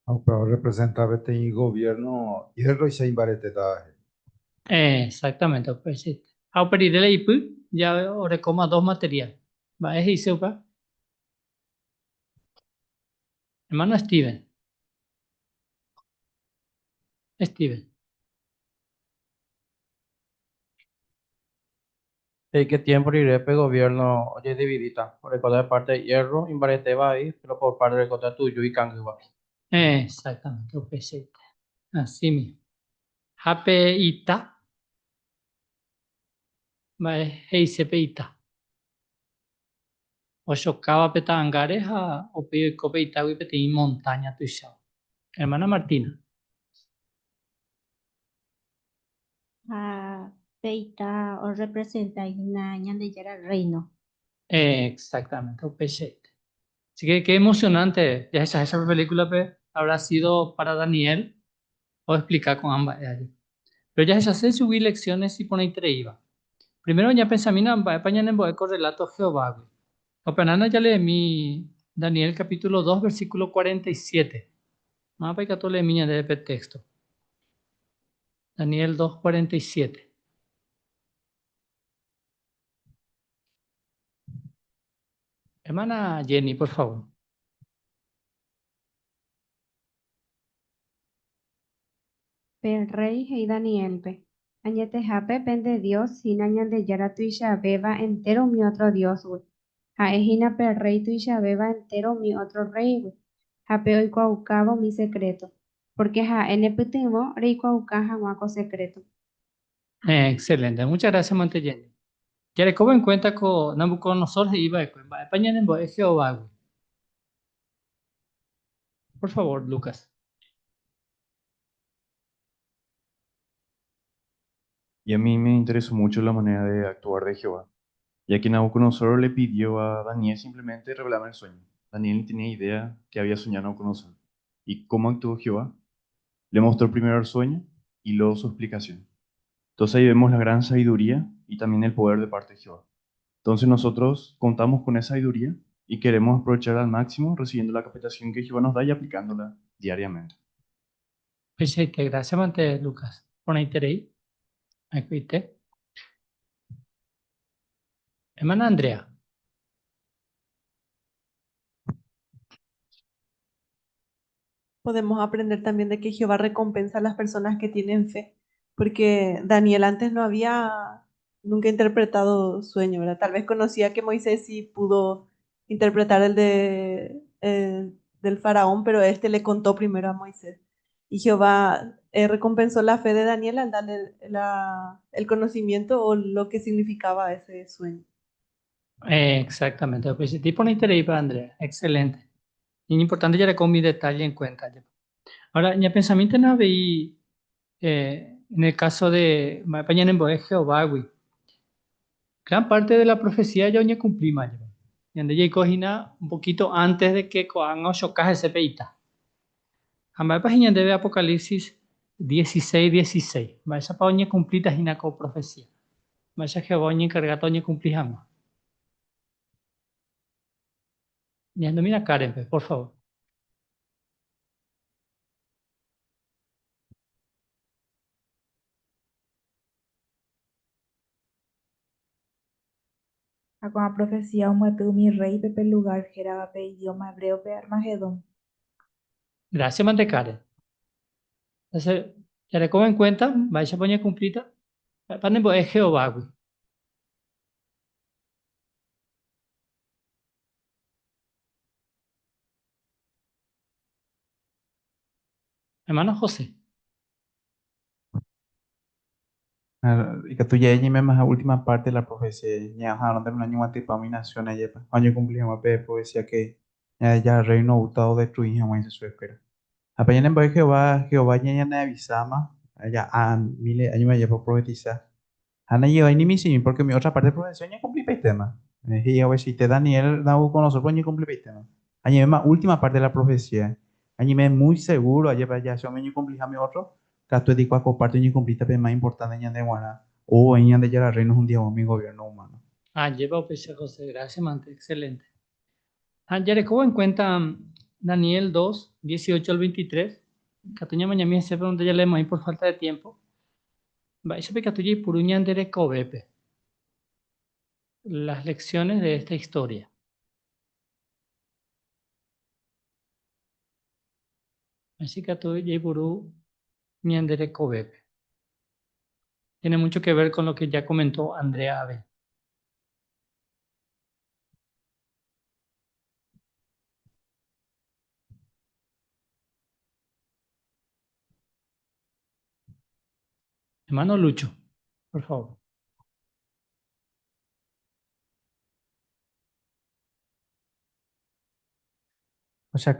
Ha upéva orrepresenta peteĩ goviérno hierroicha imbaretétava he'i. Exactamente, upeichaite. Ha upe rire la ipy ja orekóma dos material. Mba'e he'ise upéva? Hermano Steven. Steven. He'i que tiempo rire pe gobierno ojedividíta, orekóta de parte de hierro imbaretéva avei, pero por parte orekóta tuju ikangýva. Exactamente, upeichaite. Así mismo. Ha pe ita, mba'e he'ise pe ita? Ochokáva pe ta'angáre ha upéi oiko pe itágui peteĩ montaña tuicháva. Hermana Martina. Ha pe ita orrepresenta hína Ñandejára Rréino. Exactamente, upeichaite. Así que qué emocionante jahechaháicha pe película-pe habrá sido para Daniel oexplika ko'ã mba'e aja. Pero jahechase chugui lecciones iporãitereíva. Primero ñapensamína mba'épa ñanembo'e ko relato Jehovágui. Openána jaleemi Daniel capítulo 2 versículo 47. Mávapa ikatu oleemi ñandéve pe texto? Daniel 2, 47. Hermana Jenny, por favor. Pe rréi he'i Daniélpe, Añetehápe pende Dios hína Ñandejára tuichavéva entéro umi ótro diósgui. Ha'e hína pe Rréi tuichavéva entéro umi ótro rréigui, ha pe oikuaaukáva umi sekréto, pórke ha'e nepytyvõ reikuaauka hag̃ua ko sekréto. Excelente, muchas gracias mante Jenny. Jarekóvo en cuenta ko Nabucodonosor he'i va'ekue, mba'épa ñanembo'e Jehovágui? Por favor, Lucas. Y a mí me interesó mucho la manera de actuar de Jehová, ya que Nabucodonosor le pidió a Daniel simplemente revelarme el sueño. Daniel ni tenía idea que había soñado Nabucodonosor. ¿Y cómo actuó Jehová? Le mostró primero el sueño y luego su explicación. Entonces ahí vemos la gran sabiduría y también el poder de parte de Jehová. Entonces nosotros contamos con esa sabiduría y queremos aprovechar al máximo recibiendo la capacitación que Jehová nos da y aplicándola diariamente. Peichaite, gracias mante Lucas. Porãiterei. Aikuaite. Hermana Andrea. Podemos aprender también de que Jehová recompensa a las personas que tienen fe, porque Daniel antes no había nunca interpretado sueño, ¿verdad? Tal vez conocía que Moisés sí pudo interpretar el de, del faraón, pero este le contó primero a Moisés. Y Jehová recompensó la fe de Daniel al darle el conocimiento o lo que significaba ese sueño. Exactamente. Pues, tipo para Andrea. Excelente. Y importante ya con mi detalle en cuenta. Ahora, ya pensamiento no veí en el caso de en Jehová, Gran parte de la profecía ya oñe cumplí más. Y cogina un poquito antes de que coan o ese peita. Ambas debe Apocalipsis 16, 16. Vaya pa oñe cumplita hina ko profecía. Vaya Jehová oñe encargado oñe cumplir jamás. Mira Karen, por favor. Con la profecía mi rey pepe lugar pe idioma hebreo pe Armagedón. Gracias, Mante Karen. Entonces, ya le en cuenta, vaya a poner cumplida. Es Jehová. Hermano José. Y que tú ya más la última parte de la profecía, ya donde un año antes para mi nación allá, año cumplimos la profecía que ya reino hurtado destruir a su espera. Apenas en Jehová, Jehová ya ya avisama, ya a miles años me llevo profetizar. Ana lleva ni mi sí, porque mi otra parte de profecía ya cumplí el tema. Y a ver si te Daniel Nabucodonosor ya cumplí el tema. Año más última parte de la profecía. Año muy seguro, allá para allá, si me cumplí a mi otro, que tú digo parte ni cumpliste pero más importante ñande guara o en ñande ya reino un día mi gobierno humano. Ah, lleva José, gracias, mante, excelente. Ah, ya en cuenta Daniel 2, 18 al 23. Catuña mañana sepa donde ya leemos ahí por falta de tiempo. Las lecciones de esta historia. Así que Tiene mucho que ver con lo que ya comentó Andrea Abel. Hermano Lucho, por favor. O sea,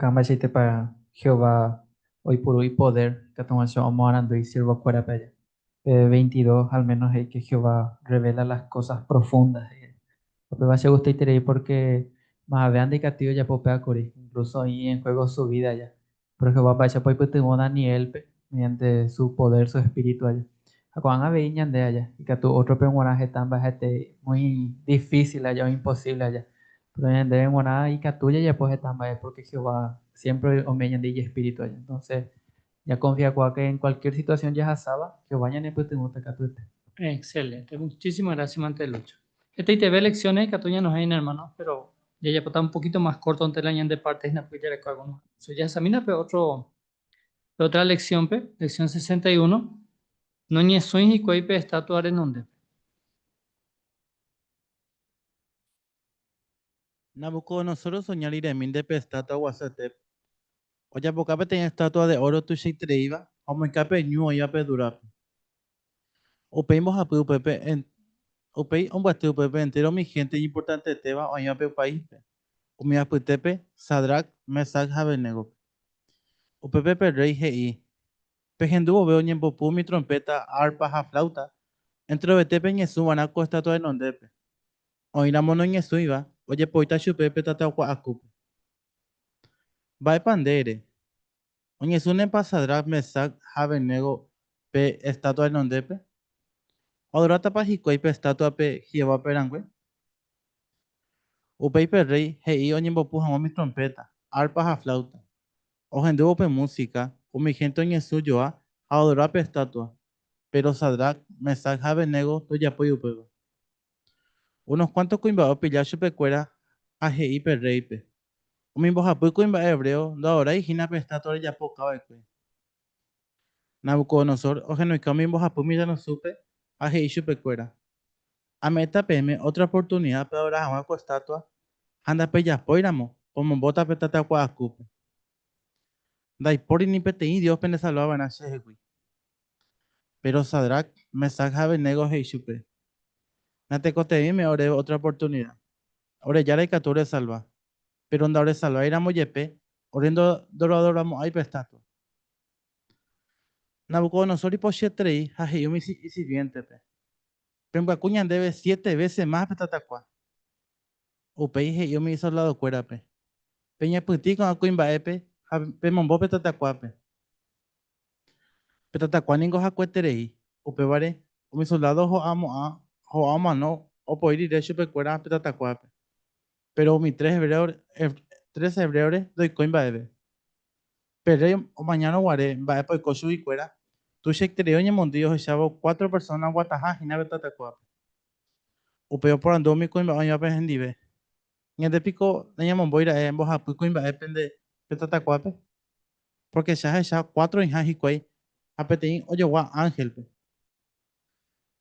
para Jehová hoy por hoy poder que orando y siervo fuera para allá. 22 al menos es que Jehová revela las cosas profundas. Va a ser gusto y porque más vean de castigo ya popea curi, incluso ahí en juego su vida ya. Pero Jehová va a poder Daniel mediante su poder, su espíritu allá. A de allá y que tu otro pe tan bajete muy difícil allá o imposible allá. Pero ñande y que tuya ya pues tan porque Jehová siempre o me y espíritu allá. Entonces, ya confía que en cualquier situación ya asaba, Jehová ya ne puede Excelente, muchísimas gracias, Mante Lucho. Este ITV lecciones que tuya nos hay, hermano, pero ya ya está un poquito más corto ante el año de partes, no pues ya algunos. So, ya examina pero otro otra lección, pe, lección 61. No ñe sueño y cueipe estatua renonde. Nabucodonosor soñar iremín de estatua guasate. Oye, bocape tenía estatua de oro tu iba, como en cape ñu iba pe durar. Upei mojapu upepe en upei ombyasy upepe entero umi gente iñimportantetéva oĩva pe país-pe, umi apytépe Sadrac, Mesac ha Abednego-pe. Upépe pe rréi he'i, Pehendu vove oñembopu umi trompéta, árpa ha fláuta, enterovete peñesũva'erã ko estátua renondépe. Oĩramo noñesũiva, ojepoíta chupe pe tatakua'akúpe. Mba'épa nde ere? Oñesũnepa Sadrac, Mesac ha Abednego pe estátua renondépe? Oadorátapa hikuái pe estátuape Jehovápe rangue? Upéi pe rréi he'i oñembopu hag̃ua umi trompéta, árpa ha fláuta. Ohendúvo pe músika, umi hénte oñesũ joa ha oadora pe estátua, péro Sadrac, Mesac ha Abednego ndojapói upéva. Unos kuánto kuimba'e opilla chupekuéra ha he'i pe rréipe. Umi mbohapy kuimba'e hebreo ndoadorái hína pe estátua rejapoka va'ekue. Nabucodonosor ohenoika umi mbohapy mitãrusúpe ha he'i chupekuéra, Ame'ẽta peẽme ótra oportunida peadora hag̃ua ko estátua ha ndapejapóiramo pomombóta pe tatakua akúpe. Ndaipóri ni peteĩ dios pendesalva va'erã chehegui. Péro Sadrac, Mesac ha Abednego he'i chupe, Natekotevẽime oréve ótra oportunida. Ore Jára ikatu oresalva. Péro ndaoresalváiramo jepe, ore ndoroadoramo'ãi pe estátua. Nabucodonosor ipochyeterei ha he'i umi isirviéntepe, Pembyaku ñandéve siete vése más pe tatakua. Upéi he'i umi isoldadokuérape, Peñapytĩ ko'ã kuimba'épe ha pemombo pe tatakuápe. Pe tatakua ningo hakueterei, upévare umi soldádo ho'a ho'a omano opoi rire chupekuéra pe tatakuápe. Péro umi tres hebréore ndoikói mba'eve. Pe rréi omañárõ guare mba'épa oiko chuguikuéra, tuichaiterei oñemondýi ohechávo cuatro persóna oguataha hína pe tatakuápe. Upéi oporandu umi kuimba'e oĩvape hendive, Ñande piko nañamombói ra'e mbohapy kuimba'e pende pe tatakuápe? Pórke che ahecha cuatro oĩha hikuái ha peteĩ ojogua ánhelpe.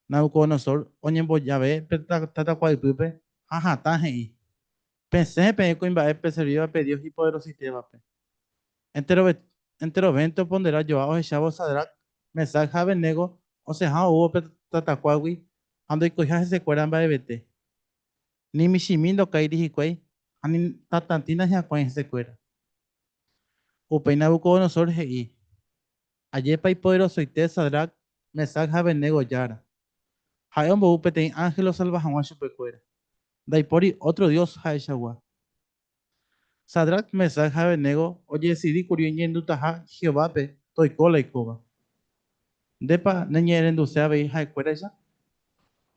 Nabucodonosor oñembojave pe tatakua ypýpe ha hatã he'i, Pesẽ peẽ kuimba'e peservíva pe Dios ipoderositévape. Enterovénte opondera joa ohechávo Sadrac, Mesac ha Abednego osẽha oúvo pe tatakuágui ha ndoikoiha hesekuéra mba'evete. Ni michĩmi ndokáiri hikuái ha ni tatatĩ nahyakuãi hesekuéra. Upéi Nabucodonosor he'i, Ajépa ipoderosoite Sadrac, Mesac ha Abednego Jára! Ha'e ombou peteĩ ánhel osalva hag̃ua chupekuéra. Ndaipóri ótro dios ha'eichagua. Sadrac, Mesac ha Abednego ojedesidi kuri oñehendutaha Jehovápe toiko la oikóva. Ndépa neñe'ẽrenduse avei ha'ekuéraicha?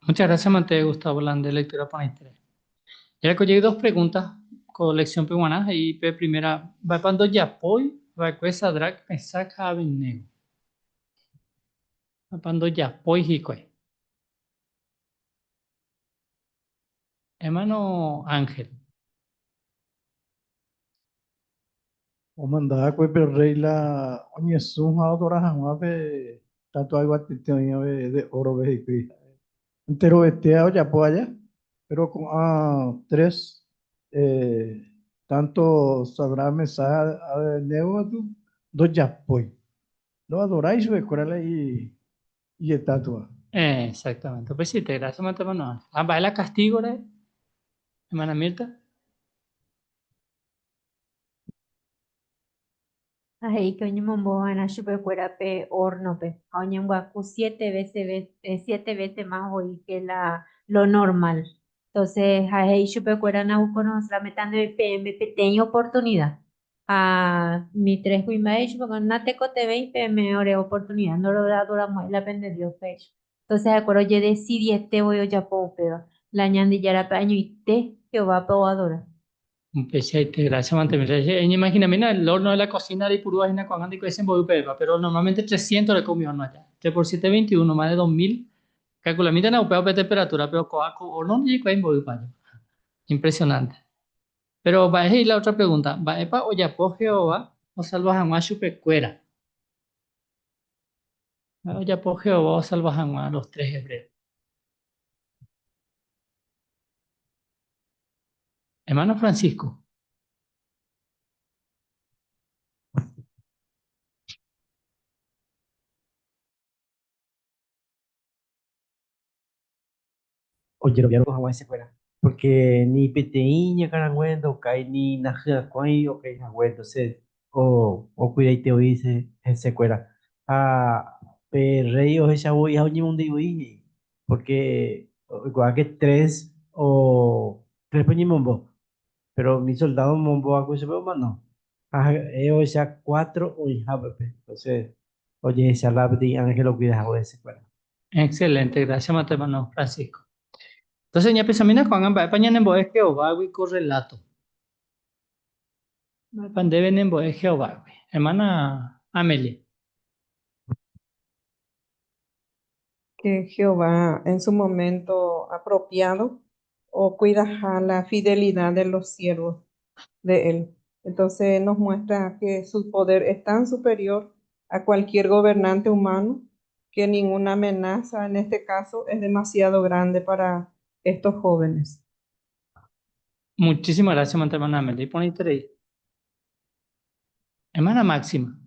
Muchas gracias mante Gustavo la nde lectura porãitere. Jareko jey dos preguntas ko lección-pe g̃uarã, he'i pe primera, mba'épa ndojapói va'ekue Sadrac, Mesac ha Abednego? Mba'épa ndojapói hikuái? Hermano Ángel. Omanda va'ekue pe rréi la oñesũ ha oadora hag̃ua pe estatua yvatete oĩva de órope hikuái. Enterovetéva ojapo aja, péro ko'ã tres, tánto Sadrac, Mesac ha Abednego katu ndojapói. Ndoadorái chupekuéra la ijestatua. Exactamente. Upeichaite, gracias hermano Ángel. Ha mba'e la castigo ra'e, hermana Mirta? Ha he'i ke oñemombo va'erã chupekuéra pe horno-pe, ha oñembyaku siete vése siete vése más voi ke la lo normal. Entonces, ha he'i chupekuéra Nabucodonosor ame'ẽta peẽme peteĩ oportunidad. Ha umi tres kuimba'e he'i chupekuéra, Natekotevẽi peẽme ore oportunidad, ndoroadoramo'ãi la pende Dios-pe. Entonces ha'ekuéra ojedesidiete voi ojapo upéva, la Ñandejárape añoite Jehovápe oadora. Upeichaite, gracias mante. Eñeimaginamína el horno de la cocina reipurúva hína ko'ág̃a ndiko esembo'y pevépa, pero normalmente 300 reko umi horno aja. Tres por siete, 21, más de 2000. Calculamíntena upéva pe temperatura, pero ko'ã ko horno ndojeikuaái mboýpa aja. Impresionante. Pero mba'e he'i la otra pregunta, mba'épa ojapo Jehová osalva hag̃ua chupekuéra? Mba'e ojapo Jehová osalva hag̃ua los tres hebreos? Hermano Francisco. Ojeroviárõ hag̃ua hesekuéra, pórke ni peteĩ iñakãrangue ndokái ni nahyakuãi okái hague, entonce okuidaite voi hesekuéra. Ha pe rréi ohecha voi ha oñemondýi voi he'i, pórke oikuaa ke tres o tréspe oñemombo, péro umi soldádo omombo va'ekue chupe omano, ha ha'e ohecha cuatro oĩha upépe, entonce ojehecha la peteĩ ánhel okuida hague hesekuéra. Excelente, gracias mante hermano Francisco. Entonces ñapensamína ko'ág̃a mba'épa ñanembo'e Jehovágui ko relato. Mba'épa ndéve nembo'e Jehovágui? Hermana Amelia. Que Jehová en su momento apropiado ocuidaha la fidelidad de los siervos de él. Entonces nos muestra que su poder es tan superior a cualquier gobernante humano que ninguna amenaza en este caso es demasiado grande para estos jóvenes. Muchísimas gracias, hermana Amelia. Iporãiterei. Hermana Máxima.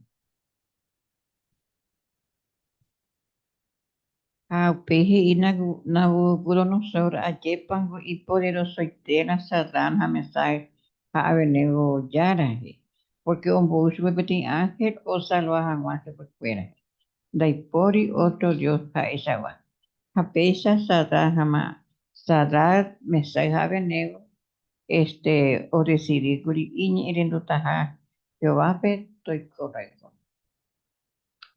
Ha upéi he'i Nabucodonosor, Ajépango ipoderosoitéra Sadrac ha Mesac ha Abednego Jára, he'i, pórke ombou chupe peteĩ ánhel osalva hag̃ua chupekuéra. Ndaipóri ótro dios ha'eichagua. Ha péicha Sadrac ha Sadrac, Mesac ha Abednego este odesidi kuri iñe'ẽrendutaha Jehovápe toiko reko.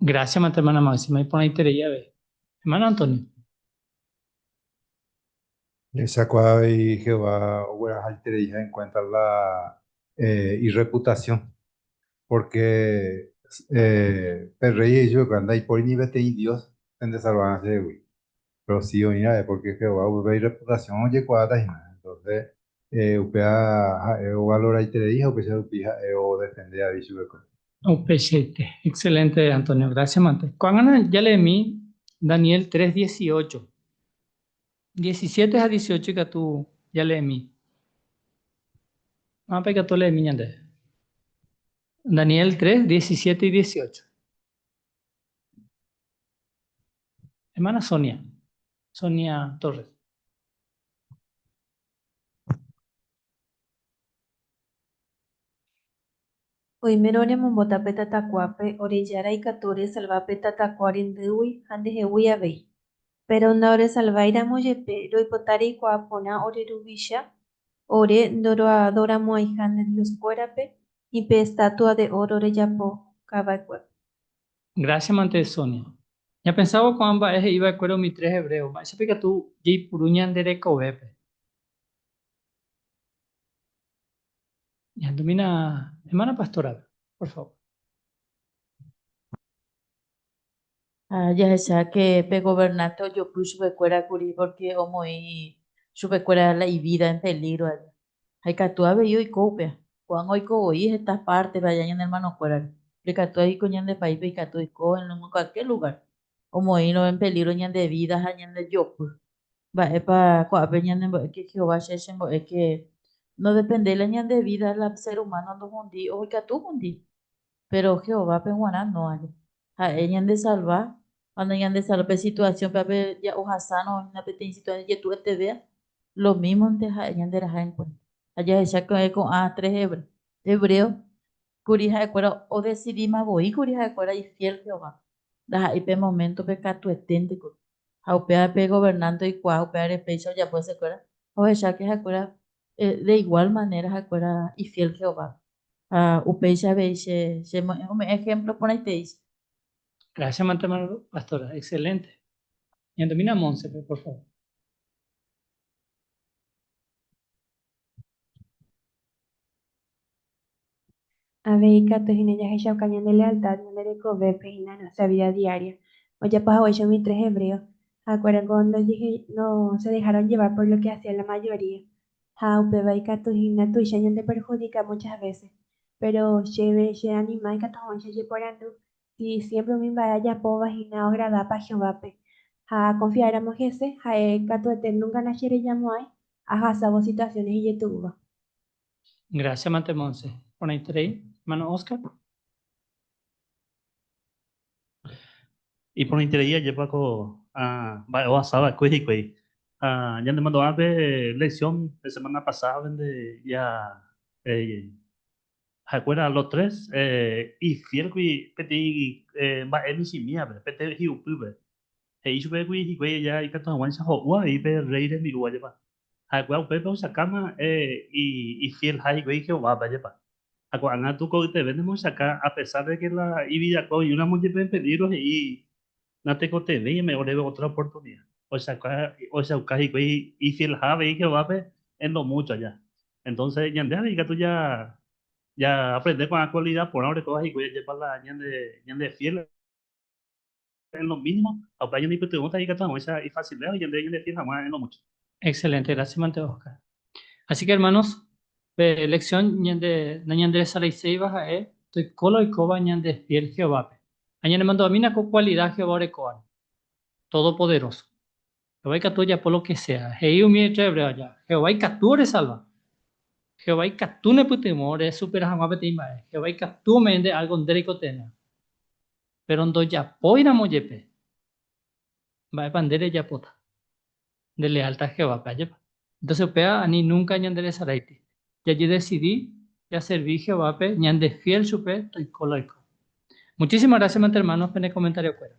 Gracias, mante hermana Máxima, iporãiterei avei. Hermano Antonio. Jahechakuaa avei Jehová oguerahaitereiha en cuenta la irreputación, porque pe rréi he'i chupekuéra ndaipóri ni peteĩ dios pendesalvarã chehegui. Péro si oĩ ra'e, pórke Jehová upépe irreputasión ojekuaáta hína. Entónse upéva ha'e ovaloraiterei ha upéicha rupi ha'e odefende avei chupekuéra. Upeichaite. Excelente, Antonio. Gracias, mante. Ko'ág̃ana jaleemi Daniel 3, 18. 17 ha 18 ikatu jaleemi. Mávapa ikatu oleemi ñandéve? Daniel 3, 17 y 18. Hermana Sonia, Sonia Torres. Oimérõ remombota pe tatakuápe, ore Jára ikatu oresalva pe tatakua rendýgui ha ndehegui avei. Péro ndaoresalváiramo jepe, roipota reikuaa porã ore ruvicha, ore ndoroadoramo'ãiha nde dioskuérape ni pe estátua de óro rejapokava'ekuépe. Gracias mante Sonia. Ñapensávo ko'ã mba'e he'iva'ekuére umi tres hebreo, mba'éichapa ikatu jaipuru ñande rekovépe? Ñahendumína hermana pastora, por favor. Ha jahecha ke pe governánte ojopy chupekuéra kuri pórke omoĩ chupekuéra la ivída en pelígro aja. Ha ikatu avei oiko upéva. Ko'ág̃a oiko voi heta pártepe aja ñane ermanokuérare. Péro ikatu avei ko ñande paíspe ikatu oiko en kualkiér lugár omoĩrõ en pelígro ñande vída ha ñande jopy. Mba'épa ko'ápe ñanembo'e ke Jehová che chembo'e ke nodependéi la ñande vída la ser umáno ndohundi o ikatu ohundi. Péro Jehovápe g̃uarã no aja. Ha'e ñandesalva, ha nañandesalva pe situasiónpe ápe ja'ohasárõ hína peteĩ situasión ijetu'uetevéva, lomímonte ha'e ñanderaha enkuénta. Ha jahecha ko'ã tres hebreo kuri ha'ekuéra odesidíma voi kuri ha'ekuéra ifiél Jehovápe, ndaha'éi pe moméntope katueténte kuri. Ha upéva pe governánte oikuaa upévare péicha ojapo hesekuéra, ha ohecháke ha'ekuéra de igual manera ha'ekuéra ifiél Jehovápe. Ha upéicha avei che ome'ẽ ejemplo porãiteícha. Gracias, hermana pastora. Excelente. Ñandomína Monse, por favor. Avei ikatu hína jahechauka ñande lealtad ñande rekovépe hína nuestra vida diaria, ojapo haguéicha umi tres hebreo, ha'ekuérango no se dejaron llevar por lo que hacía la mayoría, ha upéva ikatu hína tuicha ñandeperhudika muchas veces. Péro chéve cheanima ikatu hag̃uáicha ajeporandu si siémpre umi mba'e ajapóva hína oagradápa Jehovápe. Ha akonfiáramo hese, ha'e katuete núnka nacherejamo'ãi ahasávo situaciones ijetu'úva. Gracias, mante Monse. Porãiterei, hermano Oscar. Iporãiterei ajépa ko mba'e ohasa va'ekue hikuái. Ha ñanemandu'a pe lección pe semana pasada pende ja ha'ekuéra los tres ifiel kuri peteĩ mba'e michĩmívape, peteĩ hi'upýpe. He'i chupe kuri hikuái aja ikatu hag̃uáicha ho'u avei pe rréi rembi'u ajépa. Ha'ekuéra upépe ochakáma ifielha hikuái Jehovápe, ajépa. Ha ko'ág̃a katu ko'yteve nemochaka, a pesar de que la ividakue oĩramo jepe en peligro, he'i natekotevẽi ome'ẽ oréve otra oportunida. Ohechauka hikuái ifielha avei Jehovápe en lo mucho aja. Entonces ñande avei katu ja-aprende ko'ã kualida porã orekóva hikuái, ajépa la ñande fiel. en lo mínimo, ha upéva ñaneipytyvõta ikatu hag̃uáicha ifasilvéva ñande ñande fiel hag̃ua en lo mucho. Excelente, gracias mante Oscar. Así que hermanos, Pe lección ñande nañanderesaraiséiva ha'e toiko la oikóva ñande fiel Jehovápe. Ha ñanemandu'amína ko kualida Jehová orekóva, Todopoderoso. Jehová ikatu ojapo lo que sea. He'i umi entre hebreo aja, Jehová ikatu oresalva. Jehová ikatu nepytyvõ resupera hag̃ua peteĩ mba'e. Jehová ikatu ome'ẽ nde álgo nde reikotevẽva. Péro ndojapóiramo jepe, mba'épa nde rejapóta? Nde leálta Jehovápe, ajépa? Entonces upéva ani núnka ñanderesaráiti. Jajedesidi jaservi Jehovápe, ñandefiél chupe toiko la oiko. Muchísimas gracias mante hermanos pene komentariokuérare.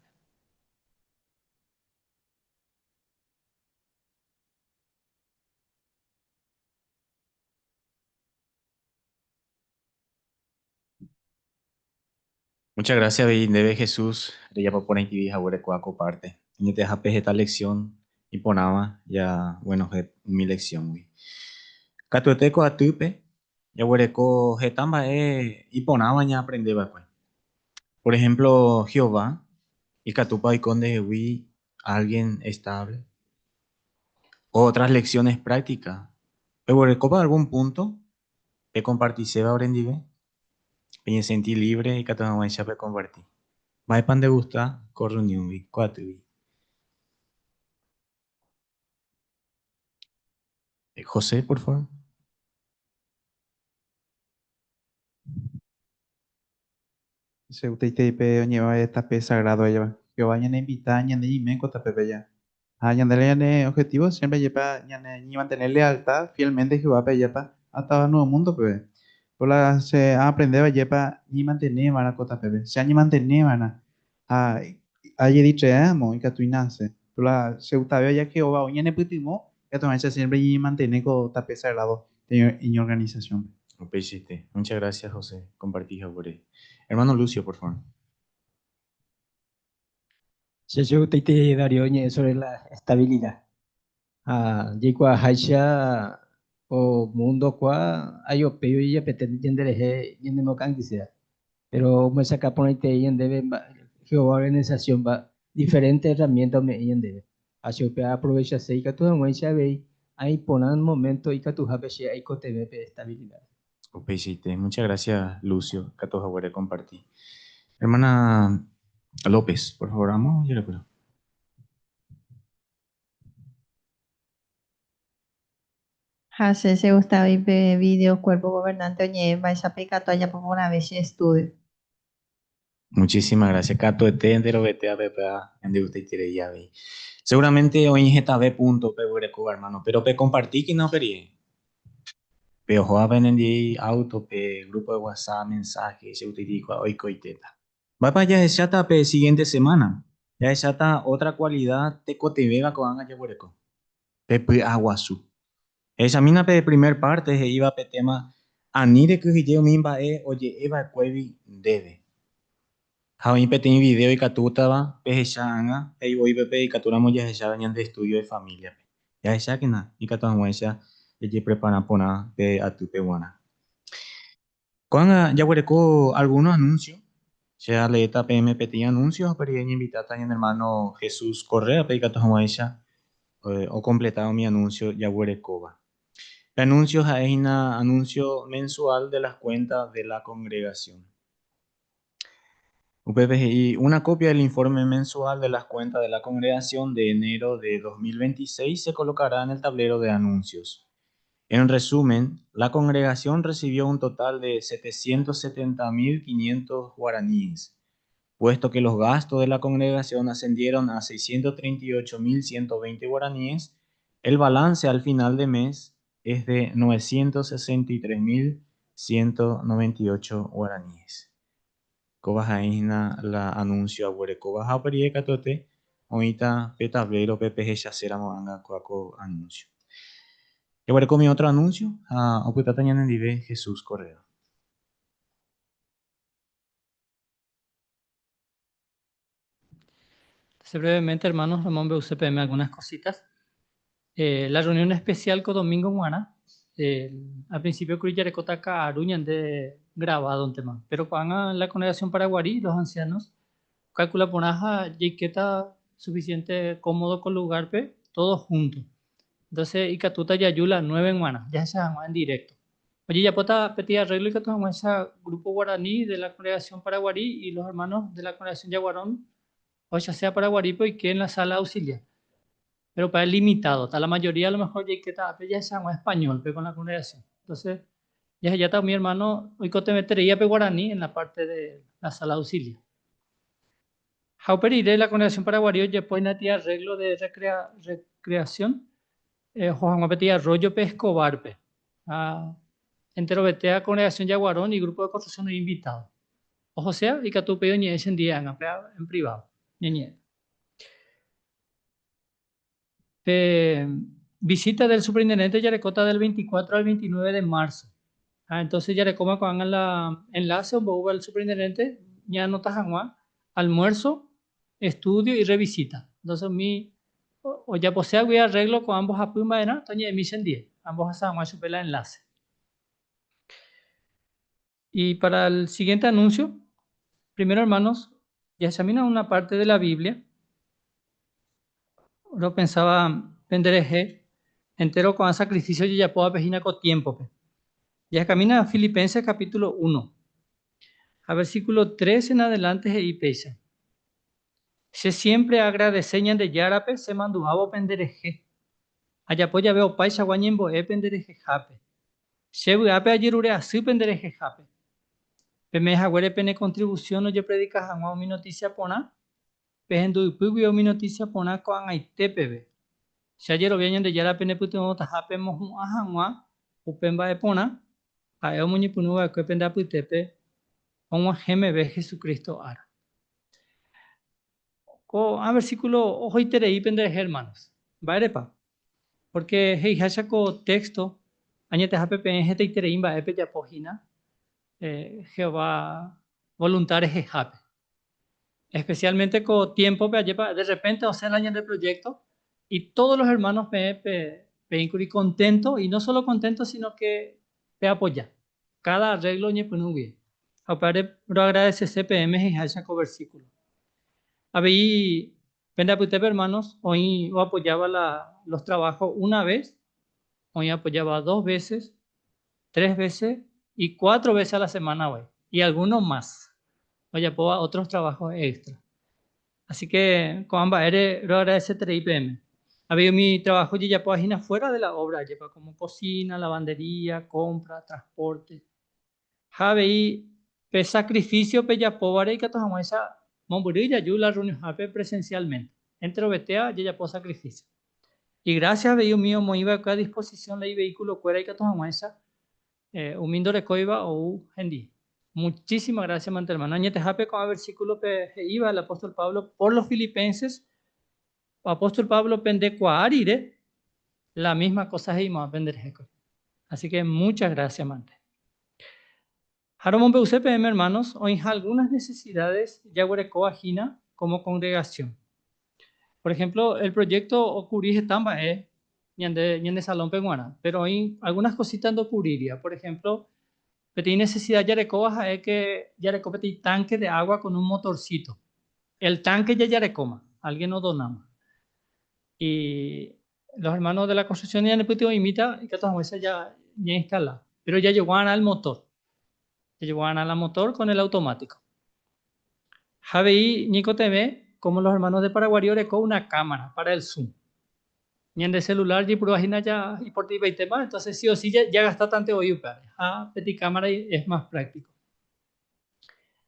Muchas gracias avei ndéve Jesús rejapo porãitivi haguére kóa ko parte. Añetehápe heta lección iporãva ja guenohẽ umi lección-gui. Katuete ko atýpe jaguereko heta mba'e iporãva ñaaprende va'ekue. Por ejemplo, Jehová ikatúpa oiko ndehegui alguien estable? Otras lecciones prácticas. Peguerekópa algún punto pekompartiséva orendive? Peñesenti libre ikatu hag̃uáicha pekomparti. Mba'épa ndegusta ko rreunióngui, ko atýgui? José, por favor. Che gustaiterei pe oñe'ẽva tape sagrado ajéva. Jehová ñaneinvita ñande ñeime ko tapépe aja. Ha ñande la ñane objetivo siempre ajépa ñane ñamantener lealtad fielmente Jehovápe ajépa hasta nuevo mundo peve. Por la che aaprendéva ajépa ñañemantene va'erã ko tapépe. Che añemantene va'erã ha ajeditreéramo ikatu inase. Por la che gustave aja Jehová oĩ ñanepytyvõ ikatu hag̃uáicha siempre ñañemantene ko tape sagrado iñorganizaciónpe. Upeichaite. Muchas gracias José compartí haguére. Hermano Lucio, por favor. Che chegustaite Darío oñe'ẽ sobre la estabilidad. Ha jaikuaaháicha ko mundo kua ayopéi ojejapete ñanderehe ñanemokangyséva. Pero omyesakã porãitei ñandéve Jehová organización diferente herramienta ome'ẽ ñandéve. Ha che upe aaprovechaséi ikatu hag̃uáicha avei aĩ porã momento ikatuhápe che aikotevẽ pe estabilidad. Upeichaite. Muchas gracias Lucio, ikatu haguére comparti. Hermana López, por favor, amo ojerekúrõ. Ha che chegustave pe video Cuerpo Gobernante oñe'ẽ mba'éichapa ikatu ajapo porãve che estudio. Muchísimas gracias. Katuete enterovete apepea ñandegustaiterei avei. Seguramente oĩ hetave punto peguerekóva hermano, pero pekompartíkena upe rire. Pe ohóva penendive auto, pe grupo de WhatsApp, mensaje, chegustaiterei oikoitéta. Mba'épa jahecháta pe siguiente semana? Jahecháta otra cualidad tekotevẽva ko'ág̃a jaguereko. Pe py'aguasu. Ehechamína pe primer parte he'íva pe tema Ani rekyhyje umi mba'e oje'e va'ekuégui ndéve. Ha oĩ peteĩ video ikatútava pehecha ág̃a, he'i voi pépe ikatúramo jahecha ñande estudio de familia-pe. Jahechákena ikatu hag̃uáicha jajeprepara porã pe atýpe g̃uarã. Ko'ág̃a jaguereko algúno anúnsio. Che aleéta peẽme peteĩ anúnsio ha upe rire ñainvitáta ñane ermáno Jesús Corréape ikatu hag̃uáicha okompleta umi anúnsio jaguerekóva. Pe anúnsio ha'e hína anúnsio mensuál de las kuénta de la kongregasión. Upépe he'i, Una copia del informe mensual de las cuentas de la congregación de enero de 2026 se colocará en el tablero de anuncios. En resumen, la congregación recibió un total de 770.500 guaraníes, puesto que los gastos de la congregación ascendieron a 638.120 guaraníes, el balance al final de mes es de 963.198 guaraníes. Kóva ha'ehína la anuncio aguerekóva ha uperire katuete oĩta pe tablero-pe pehechaséramo ág̃a kóva ko anuncio. Jaguereko umi otro anuncio ha opytáta ñanendive Jesús Correa. Entonces, brevemente, hermanos, romombe'use peẽme algunas cositas. Eh, la reunión especial ko domingo g̃uarã, eh, al principio kuri jarekóta ka'aru ñande grabado-ntema, pero ko'ág̃a la congregación Paraguarí, los ancianos, okalkula porã ha jaikéta suficiente cómodo ko lugar-pe, todos juntos. Entonces, ikatúta jaju la nueve g̃uarã, jahecha hag̃ua en directo. Ojejapóta peteĩ arreglo ikatu hag̃uáicha Grupo Guaraní de la Congregación Paraguarí y los hermanos de la Congregación Yaguarón ohechasea Paraguarípe oike en la sala auxiliar. Pero upéva limitado, ta la mayoría a lo mejor jaikéta ápe jahecha hag̃ua español-pe con la congregación. Entonces, jahejáta umi hermano oikotevẽtereíape guaraní en la parte de la sala auxiliar. Ha upe rire la congregación Paraguarí ojepo hína peteĩ arreglo de recreación oho hag̃ua peteĩ arroyo-pe Escobar-pe. Ha enterovetéa congregación Yaguarón y grupo de construcción oĩ invitado. Ohosea ikatu upéi oñe'ẽ chendie ág̃a pe en privado ñañe'ẽ. Pe visita del superintendente jarekóta del 24 al 29 de marzo. Ha entonces jarekóma ko'ág̃a la enlace omboúva el superintendente ñaanota hag̃ua almuerzo, estudio y revisita. Entonces umi ojaposéagui arreglo ko'ã mbohapy mba'erã toñe'ẽmi chendie, ambohasa hag̃ua chupe la enlace. Y para el siguiente anuncio, primero hermanos, jahechamína una parte de la Biblia. Ropensáva penderehe entero ko'ã sacrificio ojejapóvape hína ko tiémpope. Jahekamína Filipenses capítulo 1, ha versículo 3 en adelante he'i péicha, Che siempre aagradese Ñandejárape chemandu'ávo penderehe, ajapo jave opaichagua ñembo'e penderehehápe. Che vy'ápe ajerure asy pende rehehápe. Peme'ẽ haguére pene kontrivusión ojepredika hag̃ua umi notísia porã, pehendu ypy guive umi notísia porã ko'ag̃aite peve. Che ajerovia Ñandejára penepytyvõtaha pemohu'ã hag̃ua upe mba'e porã ha'e omoñepyrũ va'ekue pende apytépe og̃uahẽ meve Jesucristo ára. Ko'ã versículo ohoiterei penderehe hermanos. Mba'érepa? Pórke he'iháicha ko téxto, añetehápe peẽ hetaiterei mba'e pejapo hína Jehová volunta rehehápe. Espesiálmente ko tiémpope ajépa derrepénte osẽ la ñande projékto y tódo los ermáno peẽ peĩkuri konténto, y no sólo konténto síno ke peapoja káda arréglo oñepyrũ guive. Ha upévare roagradesese peẽme he'iháicha ko versíkulo. Avei Pende apytépe hermanos, oĩ oapojáva la los trabajo una vez, oĩ apojáva dos veces, tres veces y cuatro veces a la semana voi, y alguno más, ojapóva otros trabajos extra. Así que ko'ã mba'ére roagradeseterei peẽme. Avei umi trabajo ojejapóva hína fuera de la obra, ajépa como cocina, lavandería, compra, transporte. Ha avei pe sakrifísio pejapóvare ikatu hag̃uáicha mombyry jaju la rreunionhápe presensiálmente. Enterovetéva jajapo sakrifísio. Y grásias avei umi omoĩ va'ekue a disposisión la ivehikulokuéra ikatu hag̃uáicha umi ndorekóiva ou hendive. Muchísimas gracias mante hermano. Añetehápe ko'ã versículope he'íva el apóstol Pablo por los filipenses, Apóstol Pablo pendekuaa rire, la misma cosa he'imo'ã penderehe kuri. Así que muchas gracias mante. Ha romombe'use peẽme hermanos, oĩha algunas necesidades jaguerekóva hína como congregación. Por ejemplo, el proyecto ocubrí heta mba'e ñande, ñande salón-pe g̃uarã, pero oĩ algunas cositas ndocubriria. Por ejemplo, peteĩ necesidad jarekóva ha'e que jareko peteĩ tanque de agua con un motorcito. El tanque ya jarekóma, alguien odonáma. Y los hermanos de la construcción ñanepytyvõimíta ikatu hag̃uáicha ja ñainstala. Pero jajogua'arã el motor. Jajogua'arã la motor con el automático. Ha avei ñaikotevẽ, como los hermanos de Paraguarí oreko una cámara para el zoom. Ñande celular jaipurúva hína ja iportĩpaitéma, entonces sí o sí jagasta tante voi upévare. Ha peteĩ cámara es más práctico.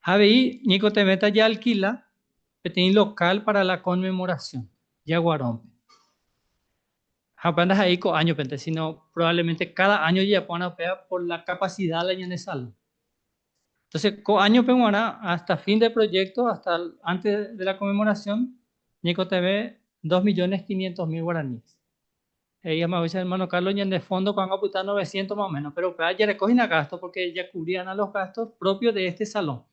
Ha avei ñaikotevẽta jaalkila peteĩ lokál pára la konmemorasión, Jaguarónpe. Ha upéva ndaha'éi ko áñopente, síno provávlemente káda áño ojejapóva'erã upéva por la kapasida la ñane salón. Entonces, ko áñope g̃uarã, hasta fin de proyecto, hasta antes de la conmemoración, ñaikotevẽ dos millones quinientos mil guaraníes. He'i hag̃uáicha hermano Carlos ñande fondo ko'ág̃a opyta novecientos más o menos, pero upéva jareko hína gasto porque jacubri'arã los gastos propios de este salón.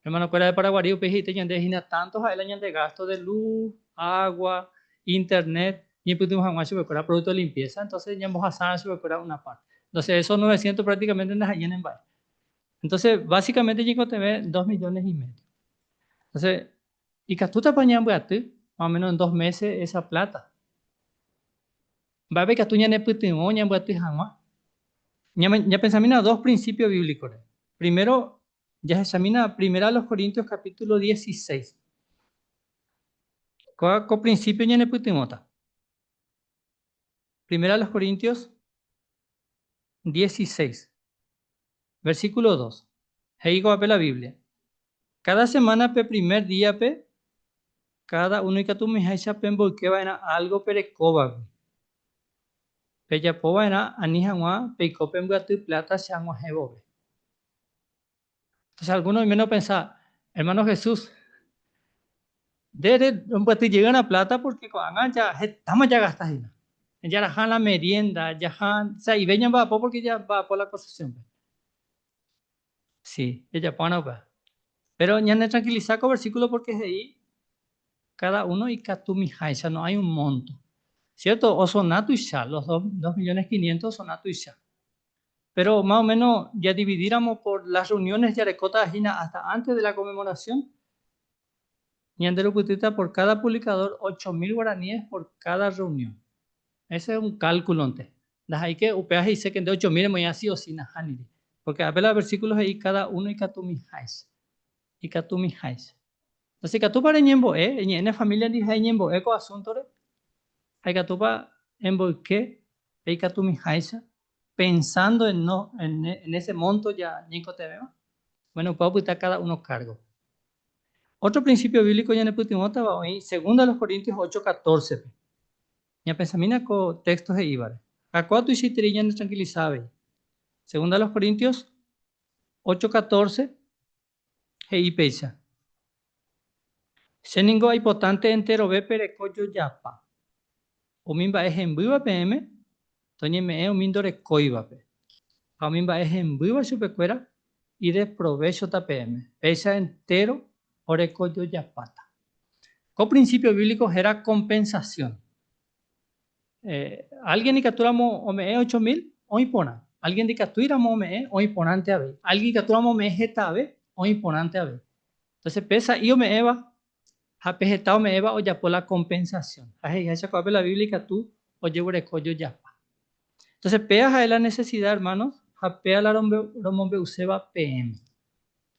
Hermano-kuéra de Paraguarí upéi he'íta ñande hína tanto ha'e la ñande gasto de luz, agua, internet, ñaipytyvõ hag̃ua chupekuéra producto de limpieza, entonces ñambohasárã chupekuéra una parte. Entonces esos novecientos prácticamente ndaha'éi ñanemba'e. Entonces básicamente ñaikotevẽ dos millones y medio. Entonces Ikatútapa ñambyaty más o menos en dos meses esa plata? Mba'épa ikatu ñanepytyvõ ñambyaty hag̃ua? Ñapensamína dos principio bíblico-re. Primero, jahechamína Primera a los Corintios capítulo 16. Kóva ko principio ñanepytyvõta. Primera a los Corintios 16, versículo 2. He'i ko'ápe la Biblia, Cada semana pe primer día-pe, cada uno ikatumiháicha pemboyke va'erã algo perekóvagui. Pejapo va'erã ani hag̃ua peiko pembyaty pláta che ag̃uahẽ vove. Entonces alguno oiméne opensa, Hermano Jesús, nde rombyaty jeýrã pláta porque ko'ág̃a ja hetáma jagasta hína. Jaraha la merienda, jaha sa'ive ñamba'apo porque jamba'apo la construcción-pe. Sí, jajapóva'erã upéva. Péro ñanetranquilisa ko versículo porque he'i cada uno ikatumiháicha, no hay un monto. Cierto, osona tuicha, los dos millones quinientos osona tuicha. Pero más o menos jadividíramo por las reuniones jarekóta hína hasta antes de la conmemoración, ñanderupytýta por cada publicador 8000 guaraníes por cada reunión. Ese es un cálculonte. Ndaha'éike upéva he'ise que nde 8000 remoĩva sí o sí nahániri. Porque ápe la versículo he'i cada uno ikatumiháicha. Ikatumiháicha. Entonces ikatúpa reñembo'e, eñe'ẽ ne familia ndi ha eñembo'e ko asunto-re? Ha ikatúpa emboyke pe ikatumiháicha pensando en no, en, en ese monto ja ñaikotevẽva? Bueno, upéva opyta cada uno cargo. Otro principio bíblico ñanepytyvõtava oĩ Segunda a los Corintios 8:14-pe. Ñapensamína ko texto he'ívare. Ha kóa tuichaiterei ñanetranquilisa avei. Segunda a los Corintios 8:14 he'i péicha, Che ningo aipotánte enterove pereko jojapa. Umi mba'e hembýva peẽme toñeme'ẽ umi ndorekóivape, ha umi mba'e hembýva chupekuéra ideprovéchota peẽme, péicha entéro orekojojapáta. Ko principio bíblico héra compensación. Álgien ikatúramo ome'ẽ 8000, oĩ porã. Álgien ndikatúiramo ome'ẽ, oĩ porãnte avei. Álgien ikatúramo ome'ẽ hetave, oĩ porãnte avei. Entonces pe sa'i ome'ẽva ha pe heta ome'ẽva ojapo la compensación. Ha he'iháicha ko'ápe la Biblia ikatu ojeguereko jojapa. Entonces péa ha'e la necesidad, hermanos, ha péa la romombe'uséva peẽme.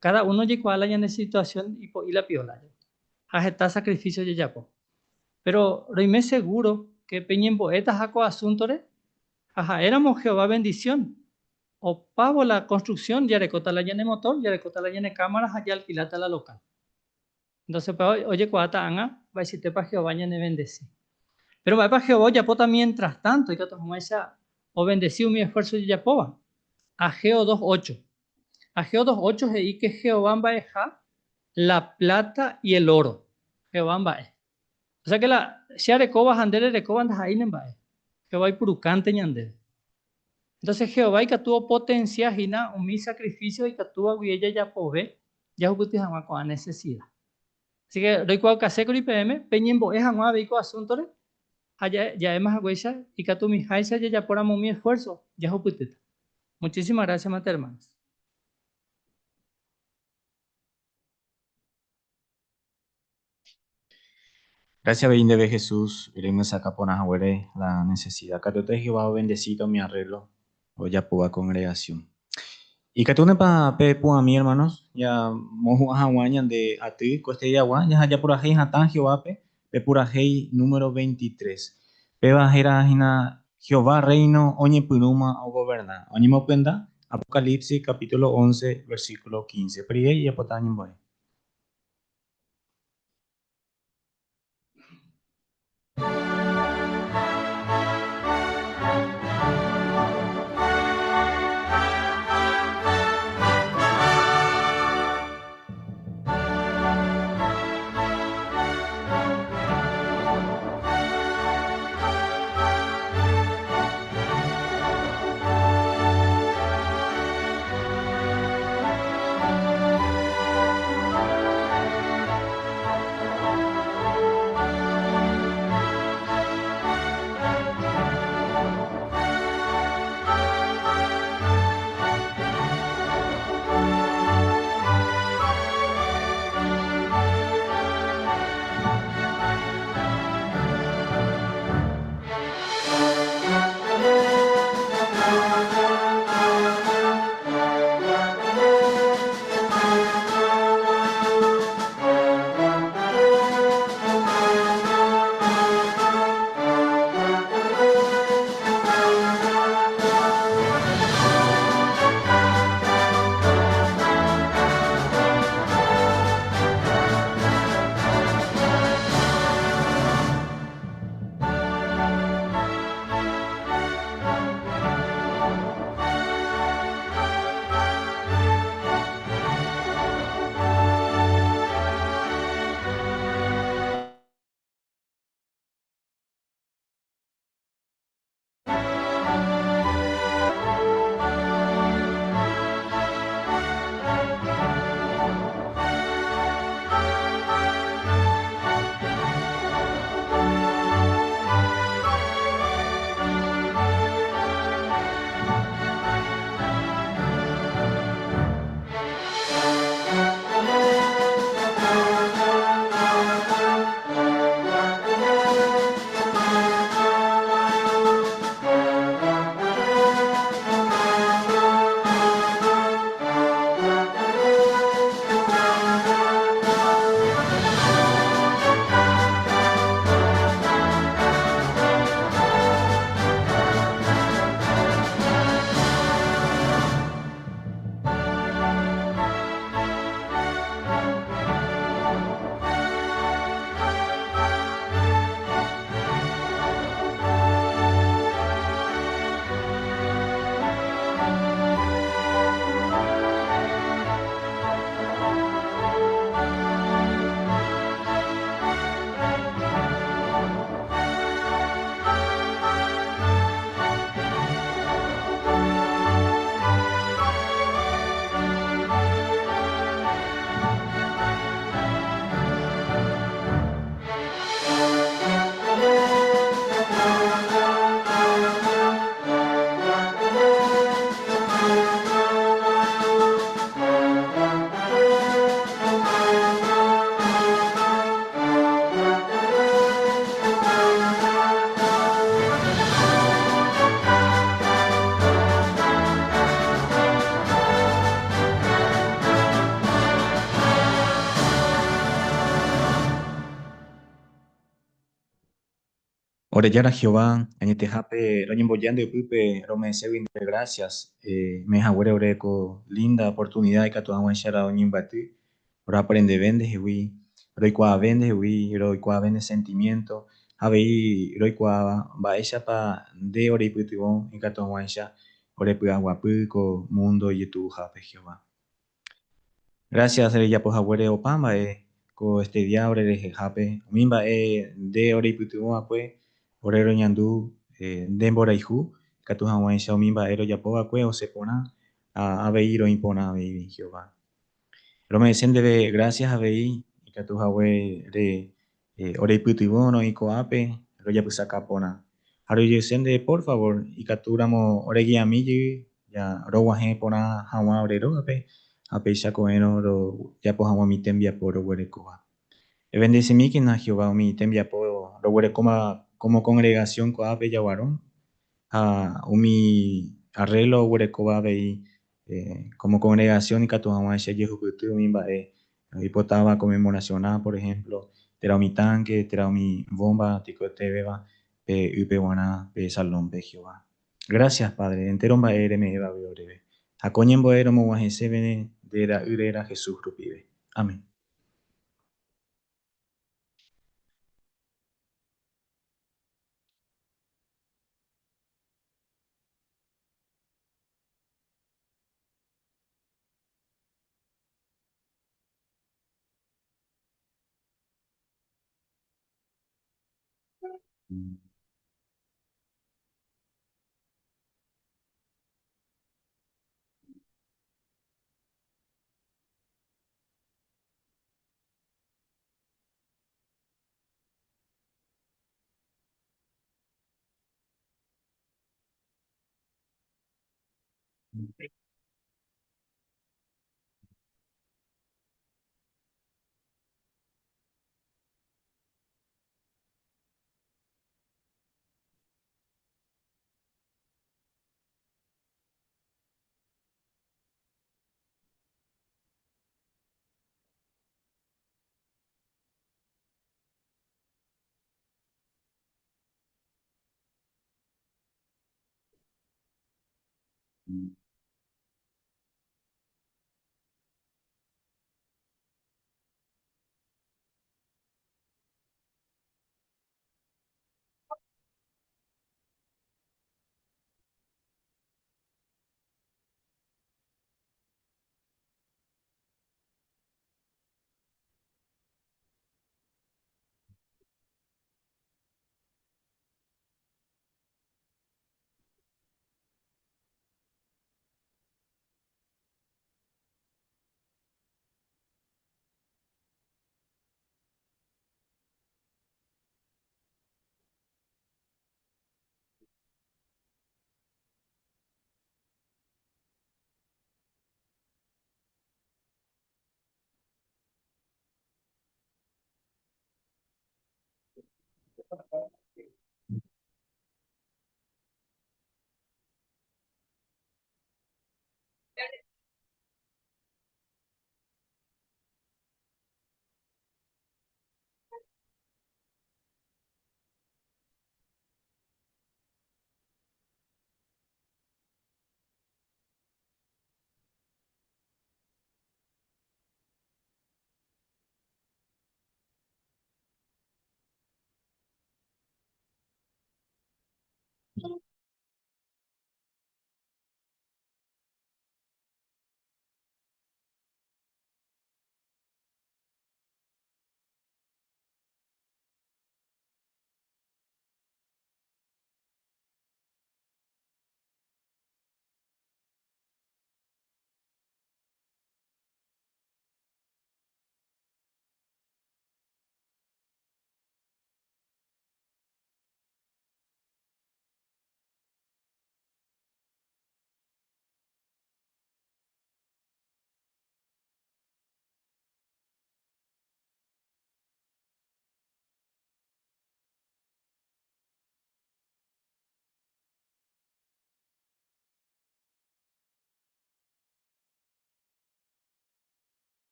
Cada uno ojeikuaa la ñane situación ipo'i la piola ha heta sacrificio ojejapo. Pero roime seguro que peñembo'étaha ko asunto-re ha ha'éramo Jehová bendición, opávo la construcción jarekóta la ñane motor, jarekóta la ñane cámara ha jaalquiláta la local. Entonces upéva ojekuaáta ág̃a mba'eichaitépa Jehová ñanevendesi. Péro mba'épa Jehová ojapóta mientras tanto ikatu hag̃uáicha ovendesi umi esfuerzo ojejapóva? Ageo 2.8. Ageo 2.8 he'i ke Jehová mba'eha la plata y el oro. Jehová mba'e. O sea que la che arekóva ha nde rerekóva ndaha'éi ne mba'e. Jehová oipurukánte ñandéve. Entonces Jehová ikatu opotencia hína umi sacrificio ikatúva guive jajapove jahupyty hag̃ua ko'ã nesesida. Así que roikuaaukasékuri peẽme peñembo'e hag̃ua avei ko asúntore ha ja'éma haguéicha ikatumiháicha jajapóramo umi esfuerzo jahupytýta. Muchísimas gracias, mante hermanos. Gracias avei ndéve Jesús remyesakã porã haguére la necesidad. Katuete Jehová ovendesíta umi arreglo ojapóva congregación. Ikatúnepa pe pu'ãmi hermanos ñamohu'ã hag̃ua ñande aty ko este diagua jaha japurahéi hatã Jehovápe pe purahéi número 23. Péva héra hína Jehová Rréino oñepyrũma ogoverna. Oñemopyenda Apocalipsis capítulo 11 versículo 15. Upe rire ijapota ñembo'e. Ore Jára Jehová, añetehápe roñemboja nde ypýpe rome'ẽségui ndéve gracias eme'ẽ haguére ore ko linda oportunidad ikatu hag̃uáicha roñembyaty, roaprendeve ndehegui, roikuaave ndehegui, roikuaave ne sentimiento, ha avei roikuaáva mba'éichapa nde oreipytyvõ ikatu hag̃uáicha orepy'aguapy ko mundo ijetu'uhápe, Jehová. Gracias rejapo haguére opa mba'e ko este día ore rehehápe, umi mba'e nde oreipytyvõ va'ekue ore roñandu nde mborayhu, ikatu hag̃uáicha umi mba'e rojapo va'ekue osẽ porã ha avei roĩ porã avei Jehová. Rome'ẽse ndéve gracias avei ikatu haguére oreipytyvõ roĩ ko'ápe rojapysaka porã. Ha roje'ese ndéve por favor ikatúramo oregiami jey ja roguahẽ porã hag̃ua ore rógape ha péicha ko'ẽrõ rojapo hag̃ua umi tembiapo roguerekóva. Evendesimíkena Jehová umi tembiapo roguerekóma como congregación ko'ápe jaguarõ ha umi arreglo oguerekóva avei como congregación ikatu hag̃uáicha jehupyty umi mba'e oipotáva conmemoración-rã, por ejemplo, térã umi tanque, térã umi bomba tekotevẽva pe ýpe g̃uarã pe salón-pe, Jehová. Gracias, Padre, entero mba'e reme'ẽvagui oréve. Ha ko ñembo'e romog̃uahẽséve nde Ra'y réra Jesús rupive. Amén.